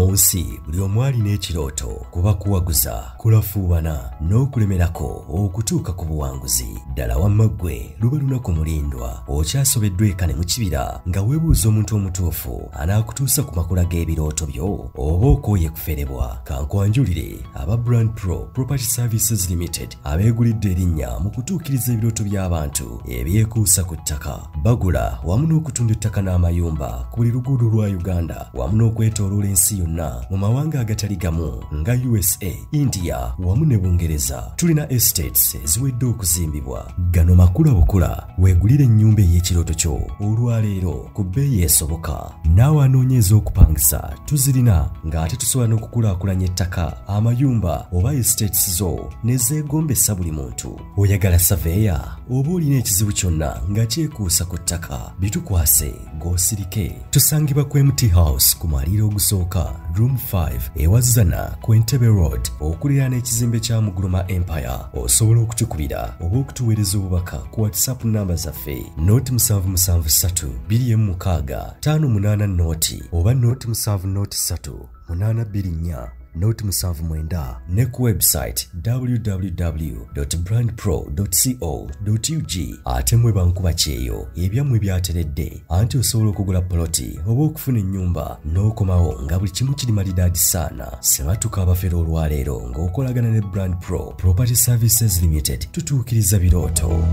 Mu nsi buli omu alina ekirooto, kuba kuwaguza, kulafuubana n'okulemerako okutuuka ku buwanguzi. Ddala wamma ggwe luba lunaku mulindwa, okyasobeddwa eka ne mu kibira nga weebuuza omuntu omutuufu anaakutuusa ku makula g'ebirooto byo oba okooye kuferebwa. Kankwanjulire aba Brand Pro Property Services Limited abeegulidde erinnya mu kutuukiriza ebirooto by'abantu ebyekuusa ku ttaka. Bagula wamu n'okutunda ettaka n'amayumba ku buli luguudo lwa Uganda wamu n'okwetooloola ensi yonna mu mawanga agatali gamu nga USA, India wamu ne Bungereza. Tulina estates eziwedde okuzimbibwa. Gano makula bukula, weegulire ennyumba ey'ekirooto kyo olwaleero ku bbeeyi esoboka. Naawe anoonyeza okupangisa tuzirina, ng'ate tusobola n'okukulaakulanya ettaka, amayumba oba estates zo ne zeegombesa buli muntu. Oyagala saveeya oba olina ekizibu kyonna nga kyekuusa ku ttaka, bitukwase g'osirike. Tusangibwa ku MT House ku mwaliiro ogusooka, room 5, ewazana ku Entebbe Road, okuliraana ekizimbe kya Muguluma Empire. Osobola okutukubira oba okutuweereza obubaka ku WhatsApp namba zaffe 077 216 58 0 oba 070 3 824 079 ne ku website www.brandpro.co.ug. Ate mwe bankuba kyeyo, ebyammwe byateredde, anti osobola okugula poloti oba okufuna ennyumba n'okomawo nga buli kimu kiri malidaadi saana. Sebatuka abafere olwaleero ng'okolagana ne Brand Pro Property Services Limited, tutuukiriza birooto.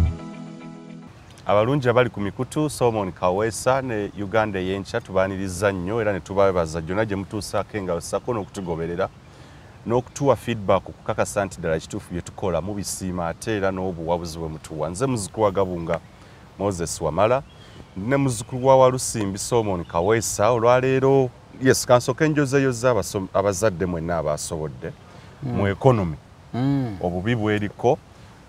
Abalungi abali ku mikutu, Solomon Kaweesa ne Uganda Eyenkya tubaaniriza nnyo era ne tubawebaza gyonna gye mutuusaako engalo ssaako n'okutugoberera n'okutuwa feedback okukakasa nti ddala kituufu bye tukola mubisiima, ate era n'obuwabuzi bwe mutuwa. Nze muzukulu wa Gabunga Moses Wamala ne muzukulu wa Walusimbi Solomon Kaweesa. Olwaleero, yes, kansooke njozeyoza abazadde mwenna abasobodde mu economy obubi bweriko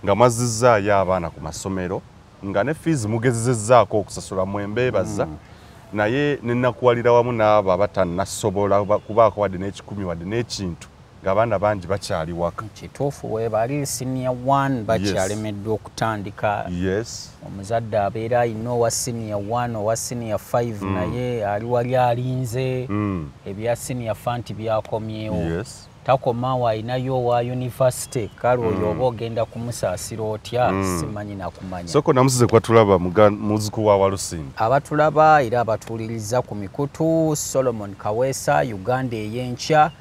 nga mwazizzaayo abaana ku masomero nga ne fees mugezezzaako okusasula, mwembeebaza, naye nenakuwalira wamu n'abo abatannasobola kubaako wadde n'ekikumi wadde n'ekintu, ng'abaana bangi bakyali waka. Kituufu, webali senior one bakyalemeddwa okutandika. Omuzadde abeera ayina owa senior one, owa senior five, naye ali wali alinze ebya senior four nti byakomyewo. Takomaawo, ayinayo owa university. Kale oyo oba ogenda kumusaasira otya? Simanyi nakumanya. Soko namusize kwatulaba muzukulu wa Walusimbi. Abatulaba era abatuuliriza ku mikutu, Solomon Kaweesa, Uganda Ey'enkya.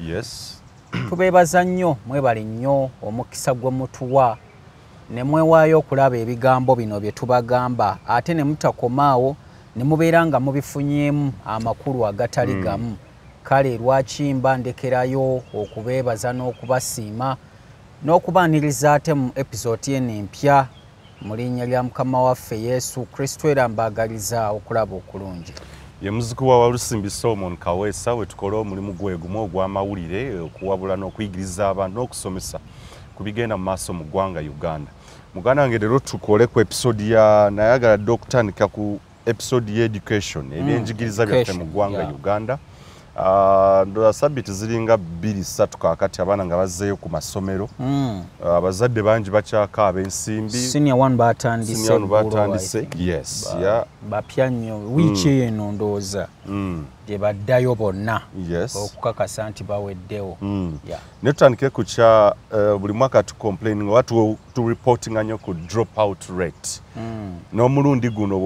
Tubeebaza nnyo, mwebale nnyo omukisa gwe mutuwa ne mwewaayo okulaba ebigambo bino bye tubagamba, ate ne mutakomaawo ne mubeera nga mubifunyeemu amakulu agatali gamu. Kale lwaki mba ndekerayo okubeebaza n'okubasiima n'okubaaniriza ate mu episode eno empya mu linnya lya Mukama waffe Yesu Kristo, era mbaagaliza okulaba okulungi. Ye muzukulu wa Walusimbi Solomon Kaweesa, we tukola omulimu gwe gumu ogw'amawulire, okuwabula n'okuyigiriza abantu n'okusomesa ku bigenda mu maaso mu ggwanga Uganda. Muganda wange, leero tukole ku episode ya, nayagala dde okutandika ku episode ye education, ebyenjigiriza byaffe mu ggwanga Uganda. Ndowooza sabiti ziringa 2, 3 kaakati abaana nga bazzeeyo ku masomero. Abazadde bangi bakyakaaba ensimbi. Senior one batandise. Senior one eggulo, batandise. I think. Yes. Bapya nnyo wiiki eno ndowooza gye baddayo bonna okukakasa nti baweddewo. Ne tutandike ku kya buli mwaka tucomplaining oba tureportinga nnyo ku drop out rate. N'omulundi guno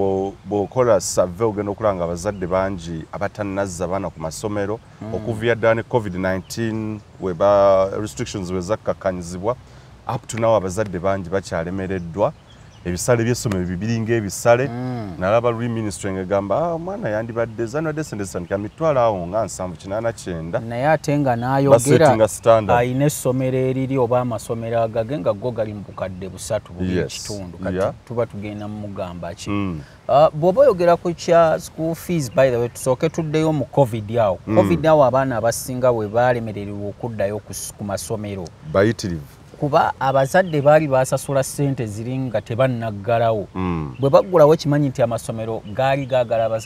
bw'okola survey ogenda okulaba nga abazadde bangi abatannazza baana ku masomero okuviira ddala ne COVID-19 weba restrictions we zakkakkanyizibwa, up to now abazadde bangi bakyalemereddwa. Ebisale by'essomero bibiringa ebisale. Nalaba luli ministry ng'egamba, "Ah, omwana yandibadde zanwadde sente zitandika mitwalo awo nga 70, 80, 90." Naye ate nga n'ayogera Basettinga standard. Ayina essomero eriri oba amasomero agage nga go gali mu bukadde busatu bubiri kitundu. Kati tuba tugenda mugamba ki? Ah, bw'oba oyogera ku kya school fees, by the way, tusooke tuddeyo mu COVID awo. COVID awo abaana abasinga bwe balemererwa okuddayo ku masomero Bayitirivu. kuba abazadde baali basasula ssente ziri nga tebannaggalawo. Bwe baggulawo, kimanyi nti amasomero gaali gaagala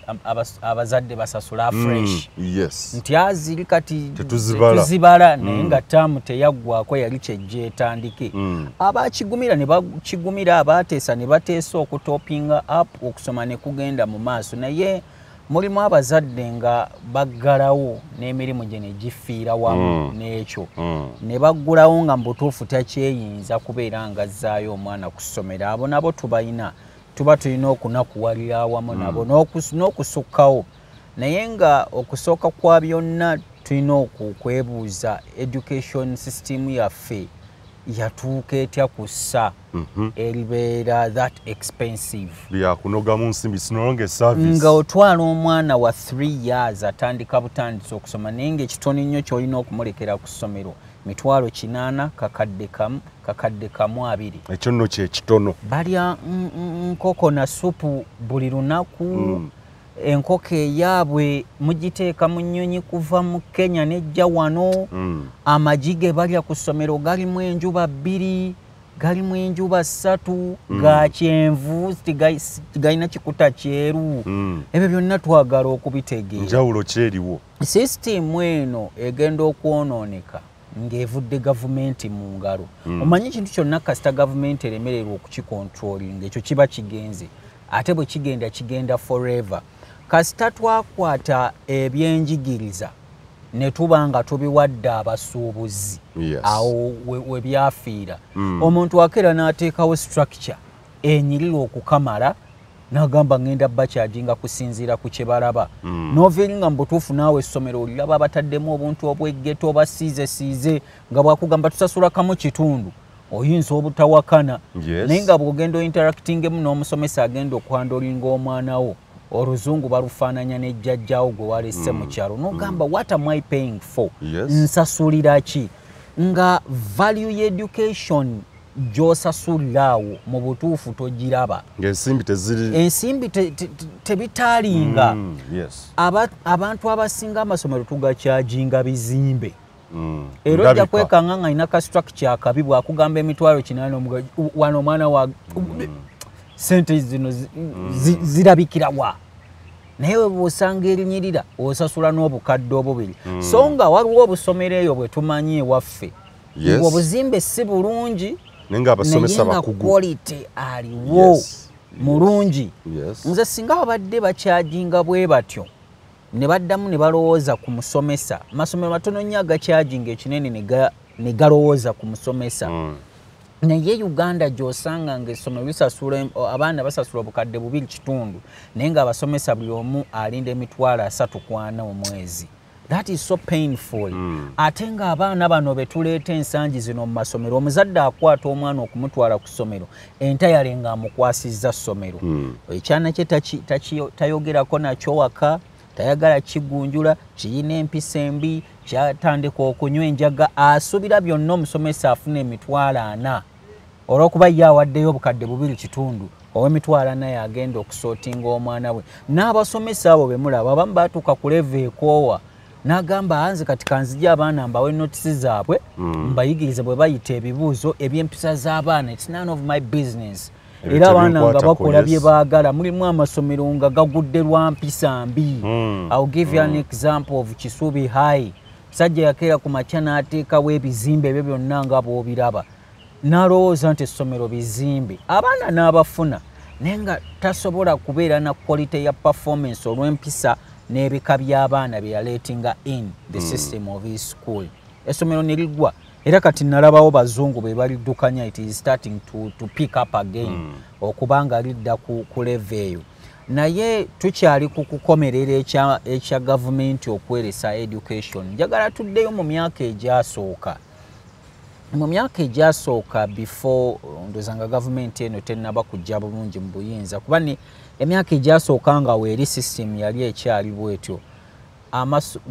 abazadde basasula fresh nti aziri kati Tetuzibala. tetuzibala, naye nga taamu teyaggwako, yali kyejja etandike. Abakigumira ne bakigumira, abateesa ne bateesa okutopinga up okusoma ne kugenda mu maaso, naye Mulimu abazadde nga baggalawo n'emirimu gye ne gifiira wamu n'ekyo, ne baggulawo nga mu butuufu takyeyinza kubeera nga azzaayo omwana ku ssomero. Abo nabo tubalina, tuba tulina okunakuwalira awamu nabo n'okusukkawo. Naye nga okusooka kwa byonna tulina okwebuuza education system yaffe yatuuka etya ku ssa eribeera that expensive? Lyakunogamu nsimbi, it's no longer service. Nga otwala omwana wa 3 years atandika butandisi okusoma, naye ng'ekitono nnyo ky'olina okumulekera ku ssomero 800,000, 1,000, 1,200. Ekyo nno kyekitono. Balya nkoko na supu buli lunaku. Enkoko eyaabwe mugiteeka mu nnyonyi kuva mu Kenya nejja wano. Amagi ge balya ku ssomero galimu enjuba 2, galimu enjuba 3, ga kyenvu, tigalina kikuta kyeru. Ebyo byonna twagala okubitegeera. Njawulo ki eriwo? Sisitimu eno egenda okwonooneka ng'evudde gavumenti mu ngalo. Omanyi ekintu kyonna kasita gavumenti eremererwa okukikontrolinga, ekyo kiba kigenze, ate bwe kigenda kigenda forever. Kasita twakwata ebyenjigiriza ne tuba nga tubiwadde abasuubuzi, awo we byafiira. Omuntu akeera n'ateekawo structure enyirira okukamala, n'agamba ngenda bakyajinga kusinziira ku kye balaba. N'oviiri nga mu butuufu naawe essomero oliraba bataddemu obuntu obw'eggeto obasiizesiize, nga bwakugamba tusasula 1.5, oyinza obutawakana. Naye nga bw'ogenda ointeractingemu n'omusomesa agenda okuhandolinga omwana wo, oluzungu balufaananya ne jjajjaawo gwe walese mu kyalo, n'ogamba what am I paying for? Nsasulira ki? Nga value y'education gy'osasulira awo mu butuufu togiraba. Ng'ensimbi teziri, ensimbi tebitaalinga. Abantu abasinga amasomero tugakyajinga bizimbe. Era ojja kwekanga nga alina ka structure akabi, bw'akugamba 800,000, wano omwana wa sente zino zirabikira wa? Naye bw'osanga erinyirira osasula n'obukadde obubiri. So nga waliwo obusomero eyo bwe tumanyi ewaffe, ng'obuzimbe si bulungi, naye ng'abasomesa bakugu, quality aliwo mulungi. Nze singa babadde bakyajinga bwe batyo ne baddamu ne balowooza ku musomesa, masomero matono nnyo agakyajinga ekinene ne galowooza ku musomesa. Naye Uganda gy'osanga ng'essomero lisasula, abaana basasula obukadde 2.5, naye ng'abasomesa buli omu alinda 30,000 omwezi. That is so painful. Ate ng'abaana bano be tuleeta ensangi zino mu masomero, omuzadde akwata omwana okumutwala ku ssomero entayale ng'amukwasizza ssomero. Ekyana kye tayogerako nakyo waka, tayagala kigunjula, kiyina empisa embi, kyatandika okunywa enjaga, asuubira byonna omusomesa afuna 40,000 olw'okuba ye awaddeyo obukadde 2.5, ow'emitwalo 4 yagenda okusootinga omwana we. N'abasomesa abo be mulaba abamu baatuuka ku level ekoowa, n'agamba anze kati kanzije abaana mbawe notisi zaabwe, mbayigirize bwe bayita ebibuuzo eby'empisa z'abaana, it's none of my business. Era abaana nga bakola bye baagala. Mulimu amasomero nga gagudde lwa mpisa mbi. I'll give you an example of Kisubi High. Musajja yakeera ku makya n'ateekawo ebizimbe ebyo byonna nga bw'obiraba, n'alowooza nti essomero bizimbe, abaana n'abafuna, naye nga tasobola kubeera na quality ya performance olw'empisa n'ebika by'abaana bye yaleetinga in the system of his school. Essomero ne liggwa. Era kati nalabawo bazungu be baliddukanya, it is starting to pick up again, okubanga lidda ku level eyo. Naye tukyali ku kukomerera ekya gavumenti okweresa education. Njagala tuddeyo mu myaka egyasooka. Mu myaka egyasooka before ndowooza nga gavumenti eno tennaba kujja bulungi mu buyinza, kuba ni emyaka egyasooka nga weeri system yali ekyali bwetyo.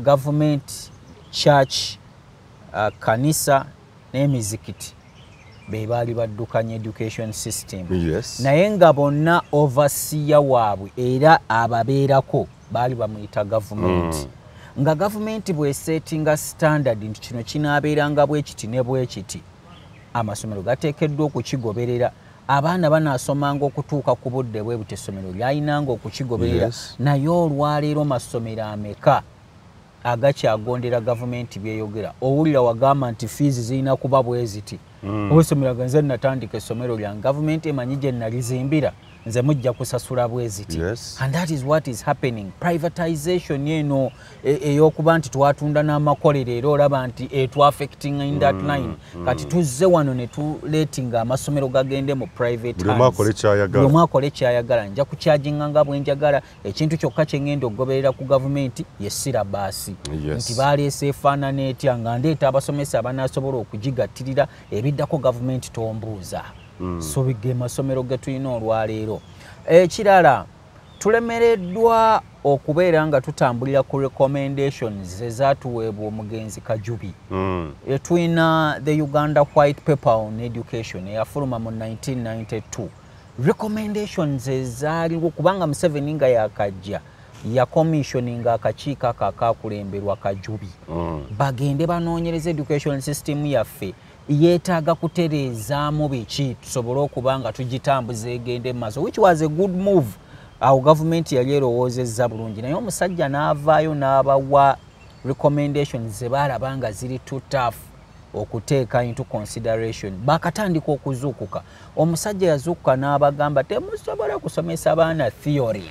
Gavumenti, church, kanisa n'emizikiti be baali baddukanya education system. Naye nga bonna overseer waabwe era ababeerako baali bamuyita gavumenti. Nga gavumenti bw'esetinga standard nti kino kinaabeeranga bwe kiti ne bwe kiti, amasomero gateekeddwa okukigoberera. Abaana banaasomanga okutuuka ku budde bwe buti, essomero lyayinanga okukigoberera. Naye olwaleero masomero ameka agakyagondera gavumenti byeyogera? Owulira wagamba nti fees zirina kuba bwe ziti. Ow'essomero nze natandika essomero lyange, gavumenti emanyi gye nalizimbira, nze mujja kusasula bweziti. And that is what is happening. Privatization eno ey'okuba nti twatunda n'amakolero, era olaba nti etwaffecting in that line. Kati tuzze wano ne tuletinga amasomero gagende mu private Buli omu akole hands. ky'ayagala. Buli omu akole ky'ayagala. Nja kucharginga nga bwe njagala. Ekintu kyokka kye ngenda okugoberera ku gavumenti ye syllabus. Nti baleese efaanana etya, nga ndeeta abasomesa abanaasobola okugigattirira, ebiddako gavumenti tombuuza. So ge masomero ge tulina olwaleero. Ekirala, tulemereddwa okubeera nga tutambulira ku recommendations ezaatuweebwa omugenzi Kajubi. Tulina the Uganda White Paper on Education eyafuluma mu 1992. Recommendations ezaaliwo, kubanga Museveni nga yakajja yakomissioninga akakiiko ako akaakulemberwa Kajubi, bagende banoonyereza education system yaffe yeetaaga kutereezaamu biki tusobole okuba nga tugitambuza egende mu maaso, which was a good move. Awo gavumenti yali erowoozezza bulungi, naye omusajja n'avaayo n'abawa recommendations ze baalaba nga ziri too tough okuteeka into consideration. Bakatandika okuzuukuka. Omusajja yazuukuka n'abagamba, temusobola kusomesa abaana theory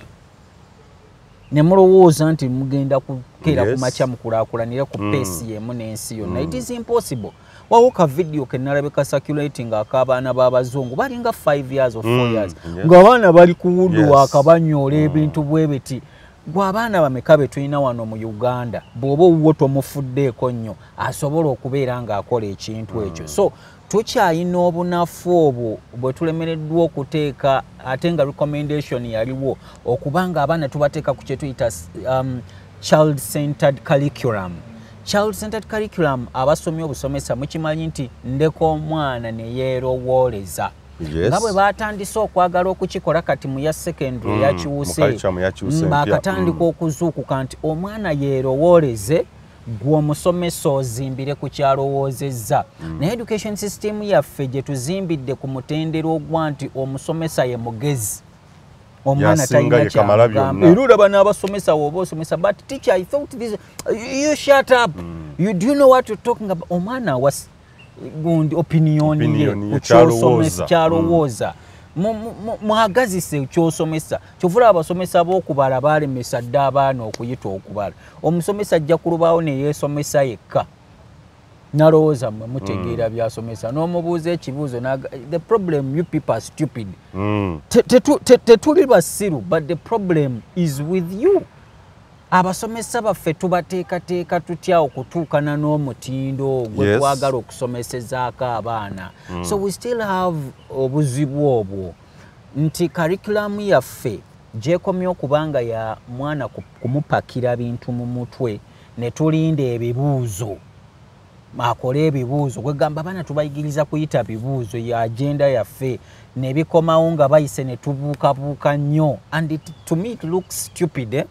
ne mulowooza nti mugenda kukeera ku makya mukulaakulanire ku pace y'emu n'ensi yonna. It is impossible. Waliwo ka video ke nalabika circulating ak'abaana b'abazungu balinga 5 years or 4 years, ng'abaana bali ku woodwork, banyoola ebintu bwe biti. Gwe abaana bameka be tulina wano mu Uganda, bw'oba owuwo tomufuddeeko nnyo, asobola okubeera ng'akola ekintu ekyo? So tukyayina obunafu obwo bwe tulemereddwa okuteeka, ate nga recommendation yaliwo okuba nga abaana tubateeka ku kye tuyita child centered curriculum. Child centered curriculum, abasomye obusomesa mukimanyi nti ndeka omwana ne yeerowooleza. Nga bwe batandise okwagala okukikola kati mu ya secondary yakyuse, Mu curriculum yakyuse empya. Bakatandika okuzuukuka nti omwana yeerowooleze, gwe omusomesa ozimbire ku kyalowoozezza. Naye education system yaffe gye tuzimbidde ku mutendera ogwa nti omusomesa ye mugezi, omwana Yasinga talina ye kamala kyamugamba. byonna. Era olaba n'abasomesa, woba osomesa, but teacher, I thought this, you shut up, you do you know what you're talking about? Omwana awa gundi opinion ye Opinion ye, ku ky'osomesa, kyalowooza. kyalowooza. Mwagazise ky'osomesa. Kyova abasomesa b'okubala baalemesa dda abaana okuyita okubala. Omusomesa ajja ku lubaawo ne yeesomesa yekka, nalowooza mmwe mutegeera byasomesa, n'omubuuza ekibuuzo the problem, you people are stupid. Tetuli basiru, but the problem is with you. Abasomesa baffe tubateekateeka tutya okutuukana n'omutindo gwe twagala okusomesezaako abaana? So we still have obuzibu obwo nti curriculum yaffe gyekomye okuba nga ya mwana kumupakira bintu mu mutwe ne tulinda ebibuuzo, akole ebibuuzo. Kwegamba abaana tubayigiriza kuyita bibuuzo, ya agenda yaffe, ne bikomawo nga bayise ne tubuukabuuka nnyo. And to me it looks stupid, eh?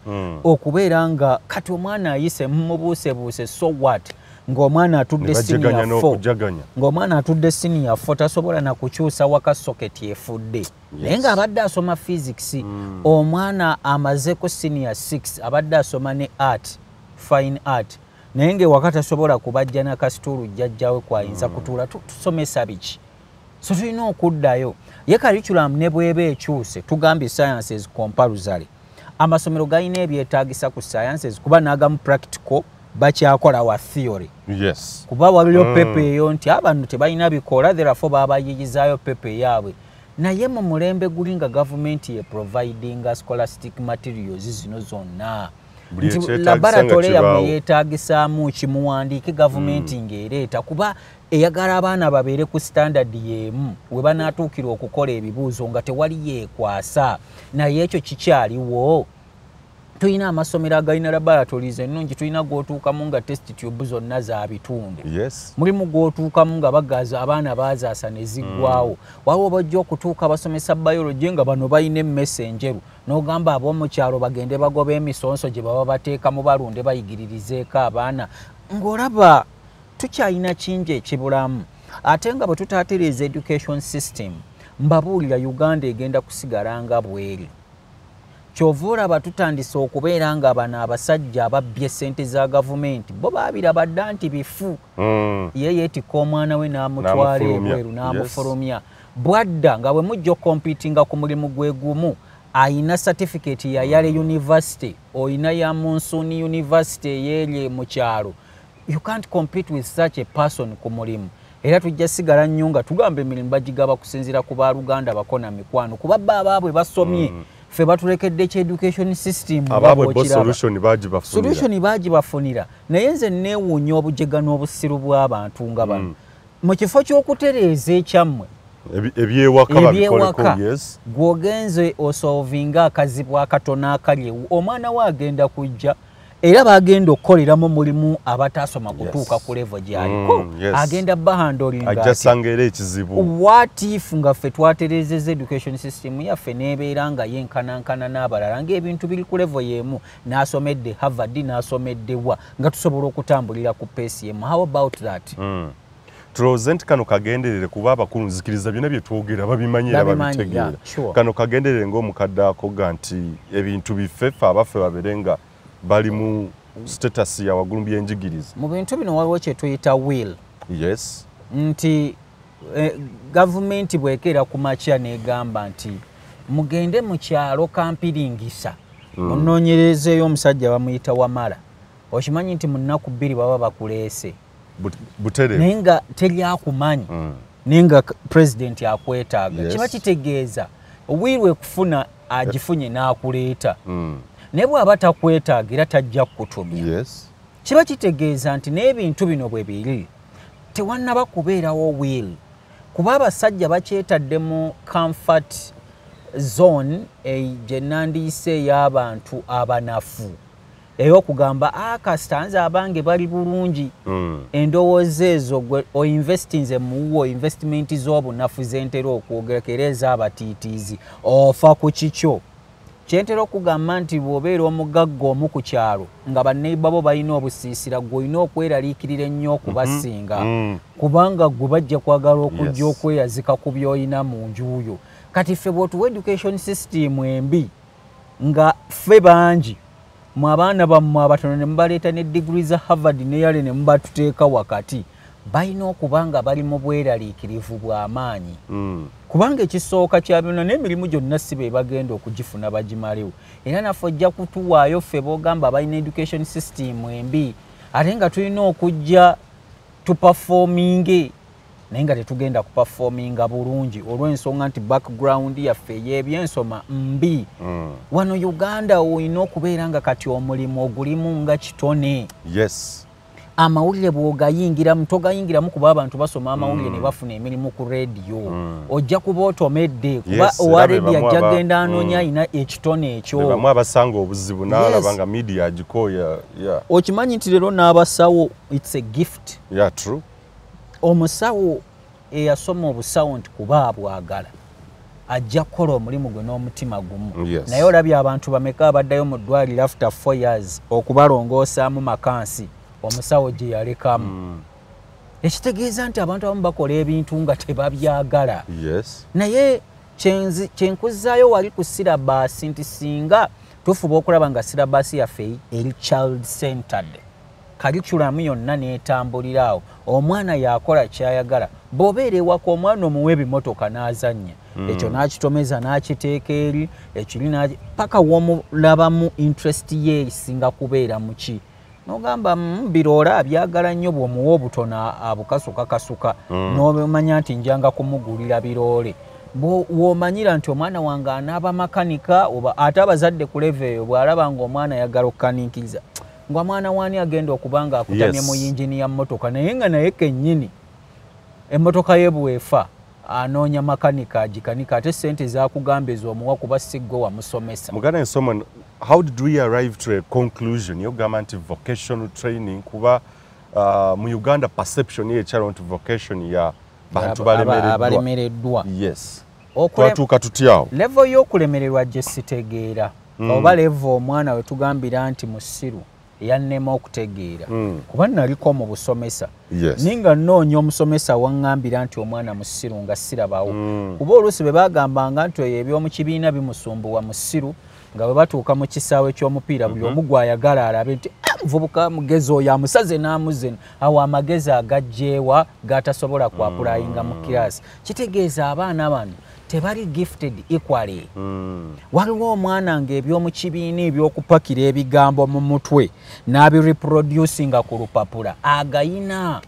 Okubeera nga kati omwana ayise mumubuusebuuse, so what? Ng'omwana atudde Ne senior bajaganya four, n'okujaganya. Ng'omwana atudde senior 4 tasobola na kukyusa waka socket efudde, naye ng'abadde asoma physics. Omwana amazeeko senior 6, abadde asoma ne art, fine art, naye ng'ewaka tasobola kubajja nakasituulu jjajjawe kwayinza kutuula. Tusomesa biki? So tulina okuddayo ye curriculum ne bweba ekyuse. Tugambye sciences compulsory, amasomero galina ebyetaagisa ku sciences, kuba n'agamu practical bakyakola wa theory. Kuba waliyo paper eyo nti abano tebalina bikola, therefore babayigizaayo paper eyaabwe. Naye mu mulembe guli nga gavumenti ye providinga scholastic materials zino zonna, Buli nti ekyetaagisa nga laboratory yammwe kibaawo. yeetaagisaamu kimuwandiike, gavumenti ng'ereeta, kuba eyagala abaana babeere ku standard y'emu we banaatuukira okukola ebibuuzo nga tewali yeekwasa. Naye ekyo kikyaliwo. Tulina amasomero agalina laboratories ennungi, tulina gw'otuukamu nga test tube zonna za bitundu. Mulimu gw'otuukamu nga bagaza abaana baazaasa ne ziggwawo. Waliwo bajja okutuuka basomesa biology nga bano balina emmese enjeru, n'ogamba ab'omukyalo bagende bagoba emisonso gye baba bateekamu balunde bayigiririzeeko abaana. Ng'olaba tukyalina kingi ekibulamu, ate nga bwe tutaatereeza education system, mbabuulira, Uganda egenda kusigala nga bweri. Kyova olaba tutandise okubeera nga bano abasajja ababbye ssente za gavumenti bo baabiraba dda nti bifu. Ye yeetikka omwana we n'amutwala ebweru n'amufulumya. Bwadda nga bwe mujja okompitinga ku mulimu gwe gumu, ayina certificate ya Yale University, oyina ya Monsoon University ey'eri mu kyalo. You can't compete with such a person ku mulimu. Era tujja sigala nnyo nga tugamba emirimu bagigaba kusinziira ku baluganda bakona mikwano, kuba bba abaabwe basomye. Ffe batulekedde ki education system? Abaabwe bo solution bagibafunira. Solution bagibafunira. Naye nze neewuunya obujega n'obusiru bw'abantu nga bano. Mu kifo ky'okutereeza ekyammwe, ebyewaka babikoleko, yes, gw'ogenze osovinga akazibu akatono akali, omwana we agenda kujja era bagenda okukoleramu mulimu abataasoma kutuuka ku level gy'aliko. Agenda bahandolinga ajja sanga era ekizibu. What if nga ffe twatereezezza education system yaffe n'ebeera nga yenkanankana n'abalala, ng'ebintu biri ku level y'emu, n'asomedde Harvard, n'asomedde wa, nga tusobola okutambulira ku pace y'emu? How about that? Tulowooze nti kano kagenderere, kuba abakulu nzikiriza byonna bye twogera babimanyi era babitegeera. Kano kagenderere ng'omukadde akoga nti ebintu biffe, ffe abaffe babeere nga bali mu status ya waggulu mu byenjigiriza. Mu bintu bino waliwo kye tuyita will. Yes. Nti gavumenti bw'ekeera ku makya n'egamba nti mugende mu kyalo Kampiringisa, munoonyerezeeyo omusajja bamuyita Wamala, okimanyi nti mu nnaku 2 baba bakuleese butereevu, naye nga teryakumanyi, naye nga pulezidenti akwetaaga. Kiba kitegeeza will ekufuna agifunye n'akuleeta. Naye bw'aba takwetaaga era tajja kukutumya. Kiba kitegeeza nti n'ebintu bino bwe biri tewannaba kubeerawo will, kuba abasajja bakyetadde mu comfort zone gye nandiyise ey'abantu abanafu, ey'okugamba kasita nze abange bali bulungi. Endowooza ezo gwe oinvestinze muwo investment z'obunafu zentera okwogerako era ez'abatiitiizi, ofa ku kikyo. Kyentera okugamba nti bw'obeera omugagga omu ku kyalo nga banneiba bo balina obusiisira, gwe olina okweraliikirira ennyo okubasinga, kubanga gwe bajja kwagala okujja okweyazika ku by'olina mu nju yo. Kati ffe bw'otuwa education system embi nga ffe bangi, mwe abaana bammwe abatono ne mubaleeta ne diguri za Harvard ne Yale ne mubatuteeka wakati, balina okuba nga bali mu bweraliikirivu bw'amaanyi. Kubanga ekisooka kya byonna n'emirimu gyonna si be bagenda okugifuna bagimalewo. Era naffe ojja kutuwaayo ffe b'ogamba balina education system embi, ate nga tulina okujja tuperforminge, naye nga tetugenda kuperforminga bulungi olw'ensonga nti background yaffe ey'ebyensoma mbi. Wano Uganda olina okubeera nga kati omulimu ogulimu nga kitone. Yes. Amawulire bw'ogayingiramu togayingiramu kuba abantu basoma amawulire ne bafuna emirimu ku rediyo. Ojja kuba otomedde, kuba owa rediyo ajja genda anoonya ayina ekitone ekyo. Bamu abasanga obuzibu n'alaba nga media agikooya. Okimanyi nti leero n'abasawo it's a gift. Yeah, true. Omusawo eyasoma obusawo nti kuba abwagala ajja kukola omulimu gwe n'omutima gumu. Naye olabye abantu bameka abaddayo mu ddwaliro after 4 years okubalongoosaamu makansi omusawo gye yalekamu. Ekitegeeza nti abantu abamu bakola ebintu nga tebabyagala. Naye kyenkuzaayo wali ku syllabus nti singa tufuba okulaba nga syllabus yaffe eri child centered, curriculum yonna n'etambulira awo, omwana yakola ky'ayagala. Bw'obeera ewaka omwana omuwa ebimotoka n'azannya, ekyo n'akitomeza n'akiteeka eri ekiri paka w'omulabamu interest ye esinga kubeera mu ki, n'ogamba biroola abyagala nnyo, bw'omuwa obutono abukasukakasuka, n'omanya nti njanga kumugulira biroole. Bw'omanyira nti omwana wange anaaba makanika, oba ate abazadde ku level eyo bw'alaba ng'omwana ayagala okukaniikiriza, nga mwana wani agenda okuba nga akutamye mu yingini ya mmotoka, naye nga naye kennyini emmotoka ye bw'efa anoonya makanika agikanika, ate ssente zaakugamba ez'omuwa kuba si ggwe wamusomesa. Muganda ensoma, how did we arrive to a conclusion yogamba nti vocational training, kuba mu Uganda perception ye ekyalo nti vocation ya bantu balemereddwa. Yes. Twatuuka tutyawo? Level y'okulemererwa gye sitegeera, oba level omwana we tugambira nti musiru yannema okutegeera, kuba naliko mu busomesa. Ninga nnoonya omusomesa waŋŋambira nti omwana musiru nga sirabawo. Kuba oluusi bwe bagambanga nti oyo eby'omu kibiina bimusumbuwa musiru, Nga bwe batuuka mu kisaawe ky'omupiira, buli omu gw'ayagala alabe nti muvubuka mugezi oyo amusaze n'amuze. Awo amagezi agajjeewa gatasobola kwapulayinga mu kiraasi? Kitegeeza abaana bano tebali gifted equally. Waliwo omwana ng'ebyomu kibiina, ebyokupakira ebigambo mu mutwe n'abireproducinga ku lupapula, agayina.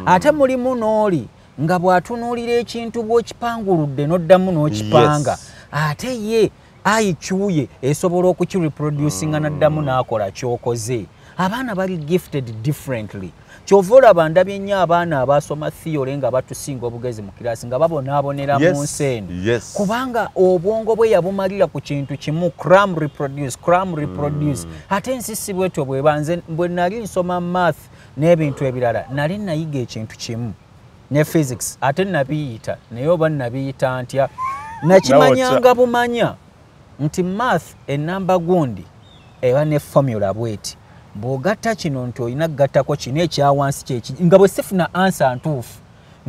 Ate mulimu n'oli nga bw'atunuulira ekintu, bw'okipanguludde n'oddamu n'okipanga, ate ye IQ ye esobola okukireproducinga n'addamu n'akola ky'okoze. Abaana bali gifted differently. Kyova olaba ndabye nnyo abaana abasoma theory nga batusinga obugezi mu kirasi, nga babonaabonera mu nsi eno, kubanga obwongo bwe yabumalira ku kintu kimu, cram, reproduce, cram, reproduce. Ate ensi si bwetyo bweba. Nze bwe nali nsoma math n'ebintu ebirala, nali nayiga ekintu kimu ne physics, ate nabiyita, naye oba nabiyita ntya, nakimanyanga bumanya nti math enamba gundi eba ne formula bweti, bw'ogatta kino nti olina kugattako kino ekyawansi kyeki, nga bwe sifuna answer ntuufu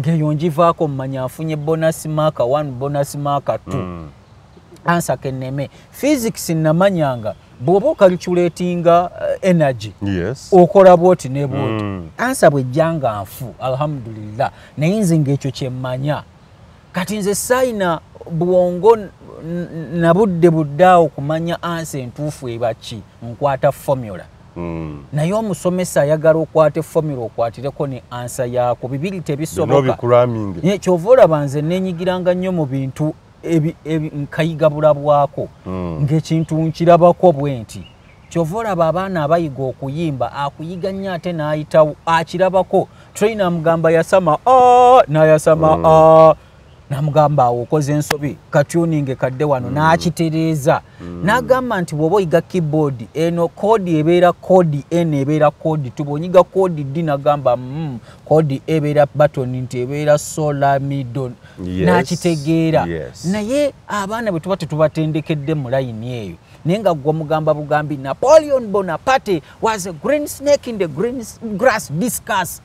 ng'eyo ngivaako, mmanya nfunye bonus mark 1, bonus mark 2. Answer kenneme. Physics namanyanga bw'oba ocalculatinga energy, okola bwoti ne bwoti. Answer bwejjanga nfu, alhamdulillah, naye nze ng'ekyo kyemmanya. Kati nze sayina bwongo nabudde buddaawo kumanya answer entuufu eba ki, nkwata formula. Naye omusomesa ayagala okwata formula okwatireko ne answer yaako, bibiri tebisoboka. N'obicramminge. Kyova olaba nze neenyigiranga nnyo mu bintu nkayiga bulabwako, ng'ekintu nkirabako bwe nti. Kyova olaba abaana abayiga okuyimba, akuyiga nnyo ate n'ayitawo akirabako. Trainer amugamba yasama a, n'ayasama a, n'amugamba awo okoze ensobi, katuninge kadde wano, n'akitereeza. N'agamba nti bw'oba oyiga keyboard eno, chord ebeera chord N, ebeera chord 2, bw'onyiga chord D, n'agamba chord A ebeera button nti ebeera sol la mi do, n'akitegeera. Naye abaana bwe tuba tetubatendekedde mu layini eyo, naye nga gwe mugamba bugambi Napoleon Bonaparte was a green snake in the green grass, discuss,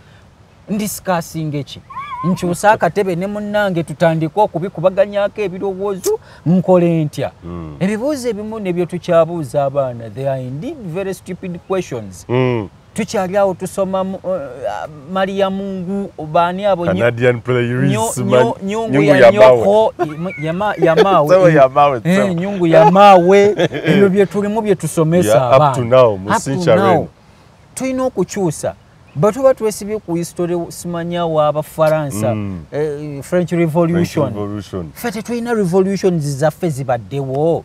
ndiscussinga eki? Nkyusa akatebe ne munnange tutandike okubikubaganyako ebirowoozo, nkole ntya? Ebibuuzo ebimu nebyo tukyabuuza abaana, they are indeed very stupid questions. Tukyali awo tusoma Maria Mungu, baani abo, Canadian Prairies, nyungu ya nyoko yamawe. Sebo yamawe, sebo. Nyungu yamawe, ebyo bye tulimu bye tusomesa Yeah, up to abaana. now, mu Up to century. now. Tulina okukyusa. Bwe tuba twesibye ku history simanya w'Abafaransa, French Revolution, French Revolution. Ffe tetulina revolutions zaffe zibaddewo.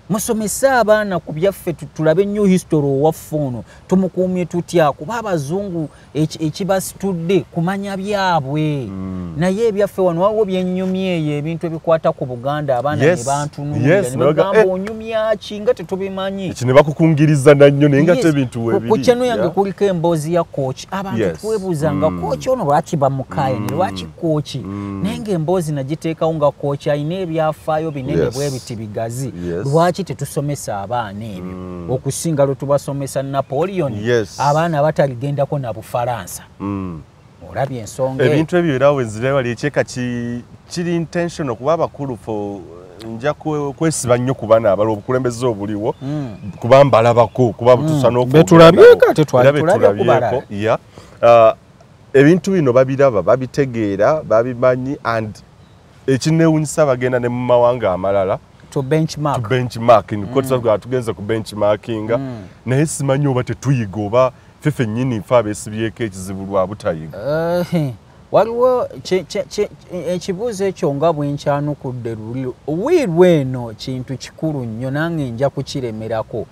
Musomese abaana ku byaffe, tulabe nnyo history owaffe ono tumukuumye tutya, kuba abazungu ekibasitudde kumanya byabwe. Naye ebyaffe wano waliwo byennyumya eyo, ebintu ebikwata ku Buganda, abaana ne bantunuulira ne bagamba, onyumya ki nga tetubimanyi? Eki ne bakukungiriza nannyo, naye nga tebintu weebiri. Ku channel yange kuliko emboozi ya coach. Abantu twebuuzanga, coach ono lwaki bamukaayane, lwaki coach? Naye ng'emboozi nagiteekawo nga coach alina ebyafaayo binene bwe biti bigazi. Lwaki tetusomesa abaana ebyo okusinga lwe tubasomesa Napoleon? Abaana bataligendako na Bufalansa. Olabye ensonga eyo? Ebintu ebyo era wenzira wali ekyeka kiri intentional, kuba abakulu fo nja kwesiba nnyo ku baana abala obukulembeze obuliwo, kuba mbalabako, kuba butusa n'okwogera Betulabyeko, nabo. ate twali Era tulabye ku balala. betulabyeko, yeah. Ebintu bino babiraba, babitegeera, babimanyi, and ekinneewunyisa bagenda ne mu mawanga amalala to benchmark. To benchmark in quotes, tugenze ku benchmarkinga, naye simanyi oba tetuyiga oba ffe ffennyini ffe abeesibyeko ekizibu lwa butayiga. Waliwo ekibuuzo ekyo nga bwe nkyanukudde luli, wiirwa eno kintu kikulu nnyo, nange nja kukiremerako.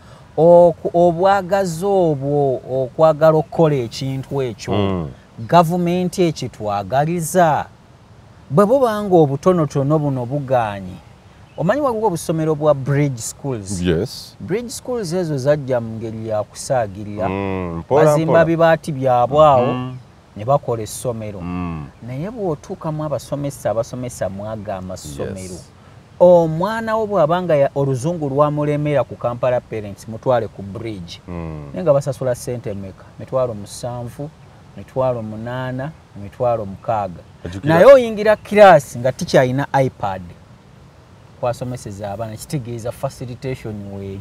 Obwagazi obwo, okwagala okukola ekintu ekyo, gavumenti ekitwagaliza. Bwe buba nga obutonotono buno bugaanyi, omanyi waliwo obusomero bwa bridge schools. Bridge schools ezo zajja mu ngeri ya kusaagirira. Mpola, bazimba mpola. bibaati byabwe awo ne bakola essomero. Naye bw'otuukamu abasomesa, abasomesa mwaga amasomero, omwana wo bw'abanga oluzungu lwamulemera ku Kampala Parents, mutwale ku bridge. Naye nga basasula ssente meka? 7,000, 8,000, 60,000. Ajjukira- Naye oyingira kiraasi nga tikyalina iPad. Kwasomeseza abaana kitegeeza facilitation weeri.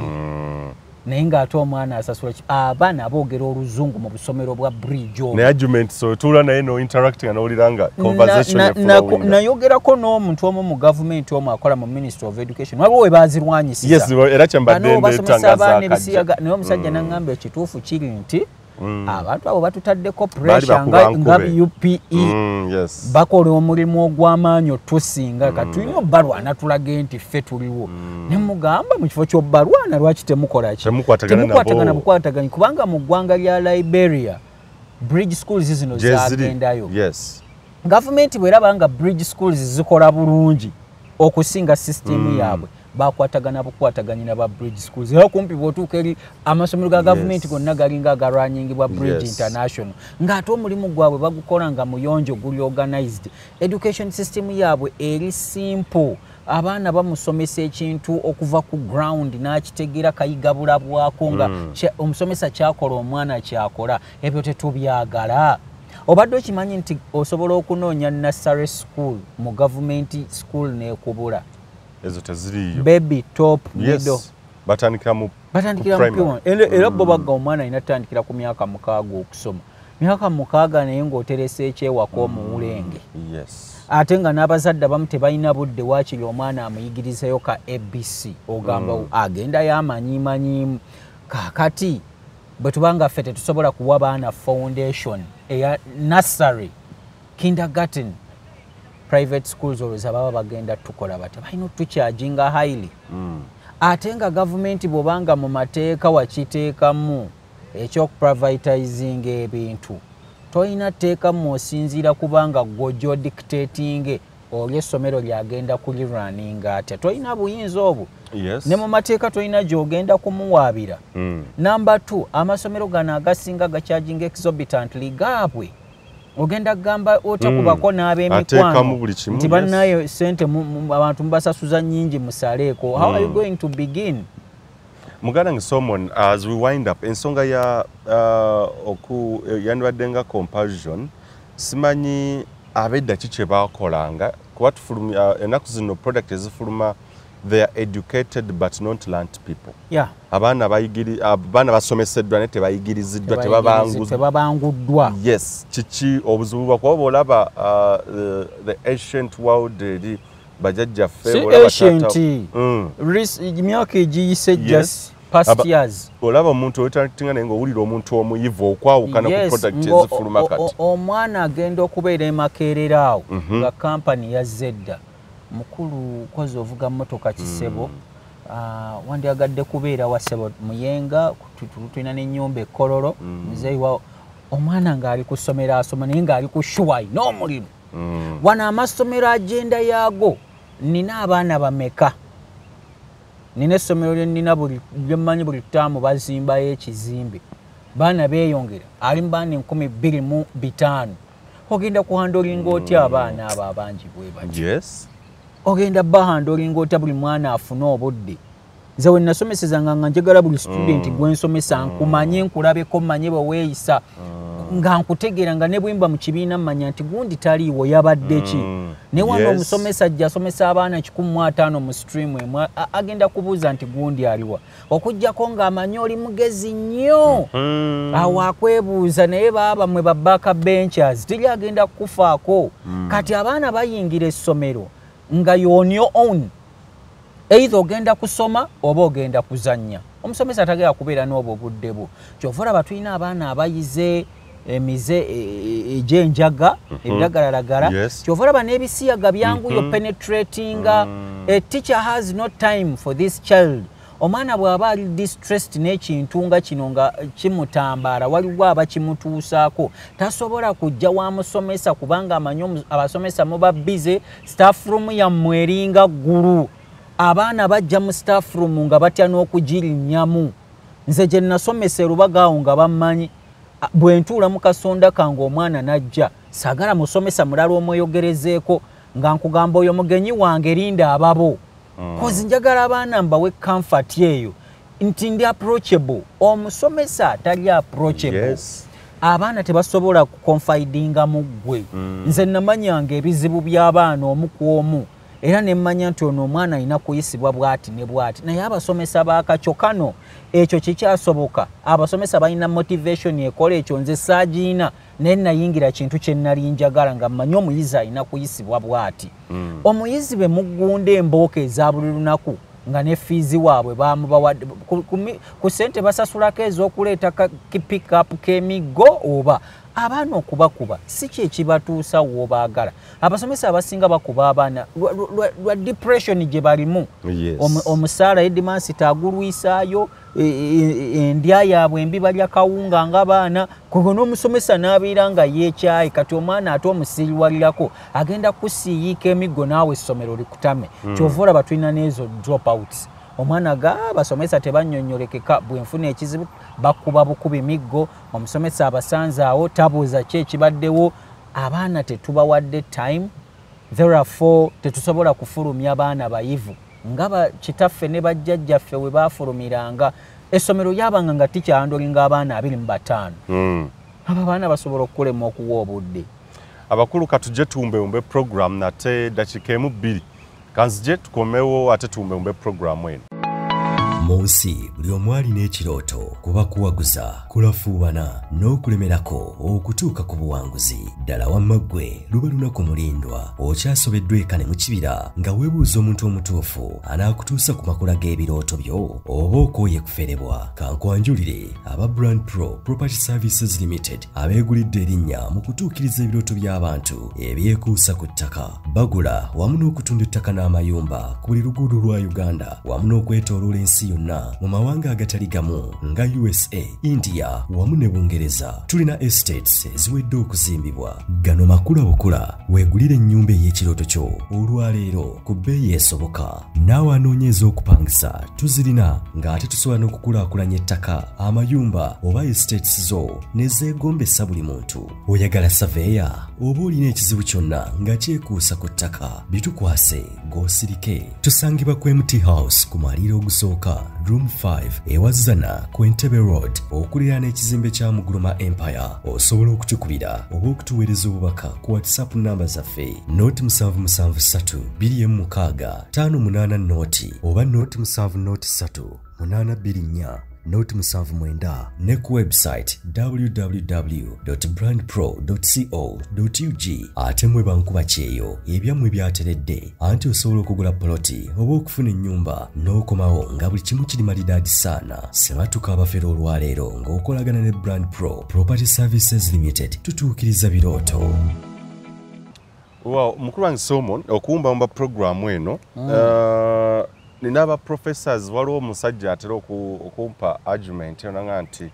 Naye ng'ate omwana asasula abaana boogera oluzungu mu busomero bwa bridge obwo. Ne argument, so otuula naye no interacting n'owulira nga conversation eflowing. Nayogerako n'omuntu omu mu gavumenti, omu akola mu Ministry of Education, waliwo we baazirwanyisiza. Yes, era kyembadde Bano basomesa ndeetangaza abaana akajja. ebisiyaga, naye omusajja n'aŋŋamba ekituufu kiri nti abantu abo batutaddeko Baali pressure bakuba nga nkube. UPE. Bakola omulimu ogw'amaanyi otusinga, kati tulina obbalwana tulage nti ffe tuliwo. Ne mugamba mu kifo ky'obbalwana lwaki temukola ki? Temukwatagana nabo. Temukwatagana bukwataganyi, kubanga mu ggwanga lya Liberia bridge schools zino Gye ziri. zagendayo. Gavumenti bweraba nga bridge schools zikola bulungi okusinga sisitimu yaabwe, bakwatagana bukwataganyi na ba bridge schools. Era kumpi bw'otuuka eri amasomero ga gavumenti gonna galinga agarwanyingibwa Bridge International, ng'ate omulimu gwabwe bagukola nga muyonjo, guli organized. Education system yaabwe eri simple, abaana bamusomesa ekintu okuva ku ground n'akitegeera, kayigabula bwako nga omusomesa kyakola omwana kyakola. Ebyo tetubyagala. Obadde okimanyi nti osobola okunoonya nursery school mu gavumenti school n'ekubula? Ezo teziriiyo. Baby, top, middle. Batandikira mu Batandikira ku mu primary. P1. Era bo bagga omwana alina tutandikira ku myaka 6 okusoma, myaka 6, naye ng'oteresa ekyewaka omuwulenge. Ate nga n'abazadde abamu tebalina budde, waakiri omwana amuyigirizayo ka ABC, ogamba agendayo amanyimanyimu. Kaakati bwe tubanga ffe tetusobola kuwa baana foundation eya nursery, kindergarten, private schools olowooza baba bagenda tukola batya? Balina otucharginga highly. Ate nga gavumenti bw'obanga mu mateeka wakiteekamu ekyokuprivatizinga ebintu, tolina tteekamu osinziira kubanga gw'ojja odictatinge oli essomero lyagenda kulirunninga atya. Tolina buyinza obwo. Ne mu mateeka tolina gy'ogenda kumuwaabira. Number 2, amasomero gano agasinga gacharginga exorbitantly gaabwe. Ogenda kugamba otya kubako n'ab'emikwano Ateekamu buli kimu, nti yes. bannaye sente abantu mubasasuza nnyingi, musaleeko? How are you going to begin? Muganda nge Solomon, as we wind up, ensonga ya oku yandibadde nga compulsion, simanyi abedda ki kye baakolanga, kuba tufulumya ennaku zino product ezifuluma, they are educated but not learnt people. Abaana bayigiri, abaana basomeseddwa naye tebayigiriziddwa, Tebabanguddwa. Yes, kiki obuzibu bwakuba bw'olaba the ancient world eri bajjajjaffe, Si bw'olaba ancient. Emyaka egiyise, just past years. Olaba omuntu ointeractinga naye ng'owulira omuntu omuyivu okwawukana ku product ezifuluma kati. Omwana agenda okubeera e Makerere awo nga kampani yazze dda. Mukulu kozi ovuga mmotoka kisebo. Wandyagadde kubeera wa ssebo? Muyenga, tulina n'ennyumba e Kololo. Muzeeyi wa omwana ng'ali ku ssomero asoma, naye ng'ali ku sure alina omulimu. Wano amasomero agenda yaago, nina abaana bameka? Nina essomero lye nnina, buli lyemmanyi buli ttaamu bazimbayo ekizimbe, baana beeyongera, ali mu baana 2500. Ogenda kuhandlinga otya abaana abo abangi bwe bati? Ogenda bahandlinga otya buli mwana afune obudde? Nze we nasomesezanga nga njagala buli student gwe nsomesa nkumanye, nkulabeko, mmanye bwe weeyisa, nga nkutegeera, nga ne bwemba mu kibiina mmanya nti gundi taliiwo, yabadde ki. Ne wano omusomesa ajja asomesa abaana 150 mu stream emu, agenda kubuuza nti gundi aliwa, okuggyako ng'amanyi oli mugezi nnyo. Awo akwebuuza, naye baaba mwe ba back benchers teri agenda kukufaako. Kati abaana bayingira essomero nga you on your own, either ogenda kusoma oba ogenda kuzannya. Omusomesa tagenda kubeera n'obwo obudde bwo. Kyova olaba tulina abaana abayize emize egy'enjaga, ebiragalalagala. Kyova olaba n'ebisiyaga byanguyo penetratinga. A teacher has no time for this child. Omwana bw'aba ali distressed n'ekintu nga kino nga kimutambaala, waliwo abakimutuusaako, tasobola kujja wa musomesa kubanga amanyi abasomesa muba busy. Staff room yammwe eringa ggulu, abaana bajja mu staff room nga batya n'okugirinnyamu. Nze gye nasomesa e Lubaga awo nga bammanyi, bwe ntuula mu kasonda kange omwana n'ajja, saagala musomesa mulala omweyogerezeeko, nga nkugamba oyo mugenyi wange, linda ababo. 'Cause njagala abaana mbawe comfort eyo nti ndi approachable. Omusomesa tali approachable. Abaana tebasobola kuconfidinga mu ggwe. Nze namanyanga ebizibu by'abaana omu ku omu. Era ne mmanya nti ono omwana alina kuyisibwa bw'ati ne bw'ati. Naye abasomesa baakakyo kano ekyo kikyasoboka. Abasomesa balina motivation ekola ekyo, nze saagiina, naye nayingira kintu kye nali njagala nga mmanyi omuyizi alina kuyisibwa bw'ati. Omuyizi bwe muggunda embooka eza buli lunaku nga ne fiizi waabwe bamubawadde ku ssente basasulako ez'okuleeta pickup k'emiggo oba abaana okubakuba si kye kibatuusa w'obaagala. Abasomesa abasinga bakuba abaana lwa depression gye balimu. Omusaala headmaster agulwisaayo, endya yaabwe embi, balya kawunga ng'abaana. Kuno n'omusomesa n'abeera nga yeekyaye, kati omwana ate omusiriwalirako agenda kusiiyiika emiggo naawe essomero likutame. Kyova olaba tulina n'ezo dropouts. Omwana ga abasomesa tebannyonnyolekeka, bwe nfuna ekizibu bakuba bukubi miggo, omusomesa abasanze awo tabuuza ki ekibaddewo. Abaana tetubawadde time, therefore tetusobola kufulumya baana bayivu nga kitaffe ne bajjajjaffe we baafulumiranga. Essomero lyabanga nga tikyandolinga abaana 25. Abo abaana basobola okukulema okuwa obudde. Abakulu katujje tuwumbewumbe program nate dakiika emu bbiri. Kanzije tukomewo ate tuwumbewumbe program eno. Mu nsi buli omu alina ekirooto kuba kuwaguza, kulafuubana n'okulemerako okutuuka ku buwanguzi. Ddala wamma ggwe luba lunaku mulindwa, okyasobeddwa eka ne mu kibira nga weebuuza omuntu omutuufu anaakutuusa ku makula g'ebirooto byo oba okooye kuferebwa. Kankwanjulire aba Brand Pro Property Services Limited abeegulidde erinnya mu kutuukiriza ebirooto by'abantu ebyekuusa ku ttaka. Bagula wamu n'okutunda ettaka n'amayumba ku buli luguudo lwa Uganda wamu n'okwetooloola ensi yonna mu mawanga agatali gamu nga USA, India wamu ne Bungereza. Tulina estates eziwedde okuzimbibwa. Gano makula bukula, weegulire ennyumba ey'ekirooto kyo olwaleero ku bbeeyi esoboka. Naawe anoonyeeza okupangisa tuzirina, ng'ate tusobola n'okukulaakulanya ettaka, amayumba oba estates zo ne zeegombesa buli muntu. Oyagala saveya oba olina ekizibu kyonna nga kyekuusa ku ttaka, bitukwase g'osirike. Tusangibwa ku MT House ku mwaliiro ogusooka room 5 ewazana ku Entebbe Road okuliraana ekizimbe kya Muguluma Empire. Osobola okutukubira oba okutuweereza obubaka ku WhatsApp namba zaffe 0773 26 58 oba 0703 824 079 ne ku website www.brandpro.co.ug. Ate mwe bankuba kyeyo ebyammwe byateredde, anti osobola okugula poloti oba okufuna ennyumba n'okomawo nga buli kimu kiri malidaadi saana. Sebatuka abafere olwaleero ng'okolagana ne Brand Pro Property Services Limited, tutuukiriza birooto. Wow, mukulu wange Solomon, okuwumbawumba programu eno, nina aba professors, waliwo omusajja atera okumpa argument eno nga nti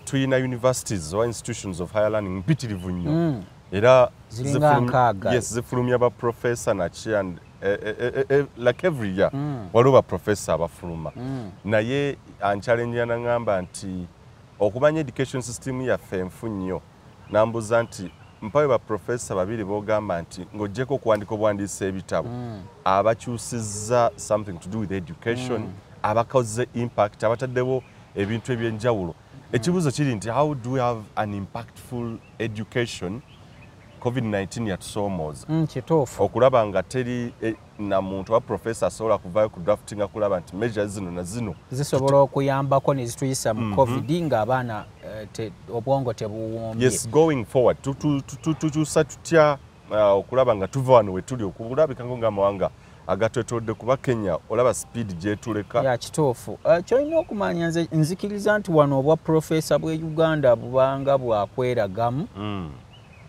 tuyina universities or institutions of higher learning mpitirivu nnyo, era Ziringa 6. Yes, zifulumya ba professor naki and like every year waliwo ba professor abafuluma. Naye anchallenge n'aŋŋamba nti okumanya education system yaffe enfu nnyo, nambuuza nti mpawe ba professor babiri b'ogamba nti ng'oggyeko okuwandiika obuwandiisa ebitabo, abakyusizza something to do with education, abakoze impact, abataddewo ebintu ebyenjawulo. Ekibuuzo kiri nti how do we have an impactful education? COVID-19 yatusoomooza Kituufu. okulaba nga teri na muntu wa professor asobola kuvaayo ku draftinga kulaba nti measures zino na zino zisobola okuyambako ne zituyisa mu COVID ng'abaana obwongo tebuwumbye. Yes, going forward tukyusa tutya okulaba nga tuva wano we tuli okulabika ng'amawanga agatwetoolodde, kuba Kenya olaba speed gyetuleka. Ya, kituufu. Kyolina okumanya, nze nzikiriza nti wano obwa profesa bw'e Uganda bubanga bwakweragamu,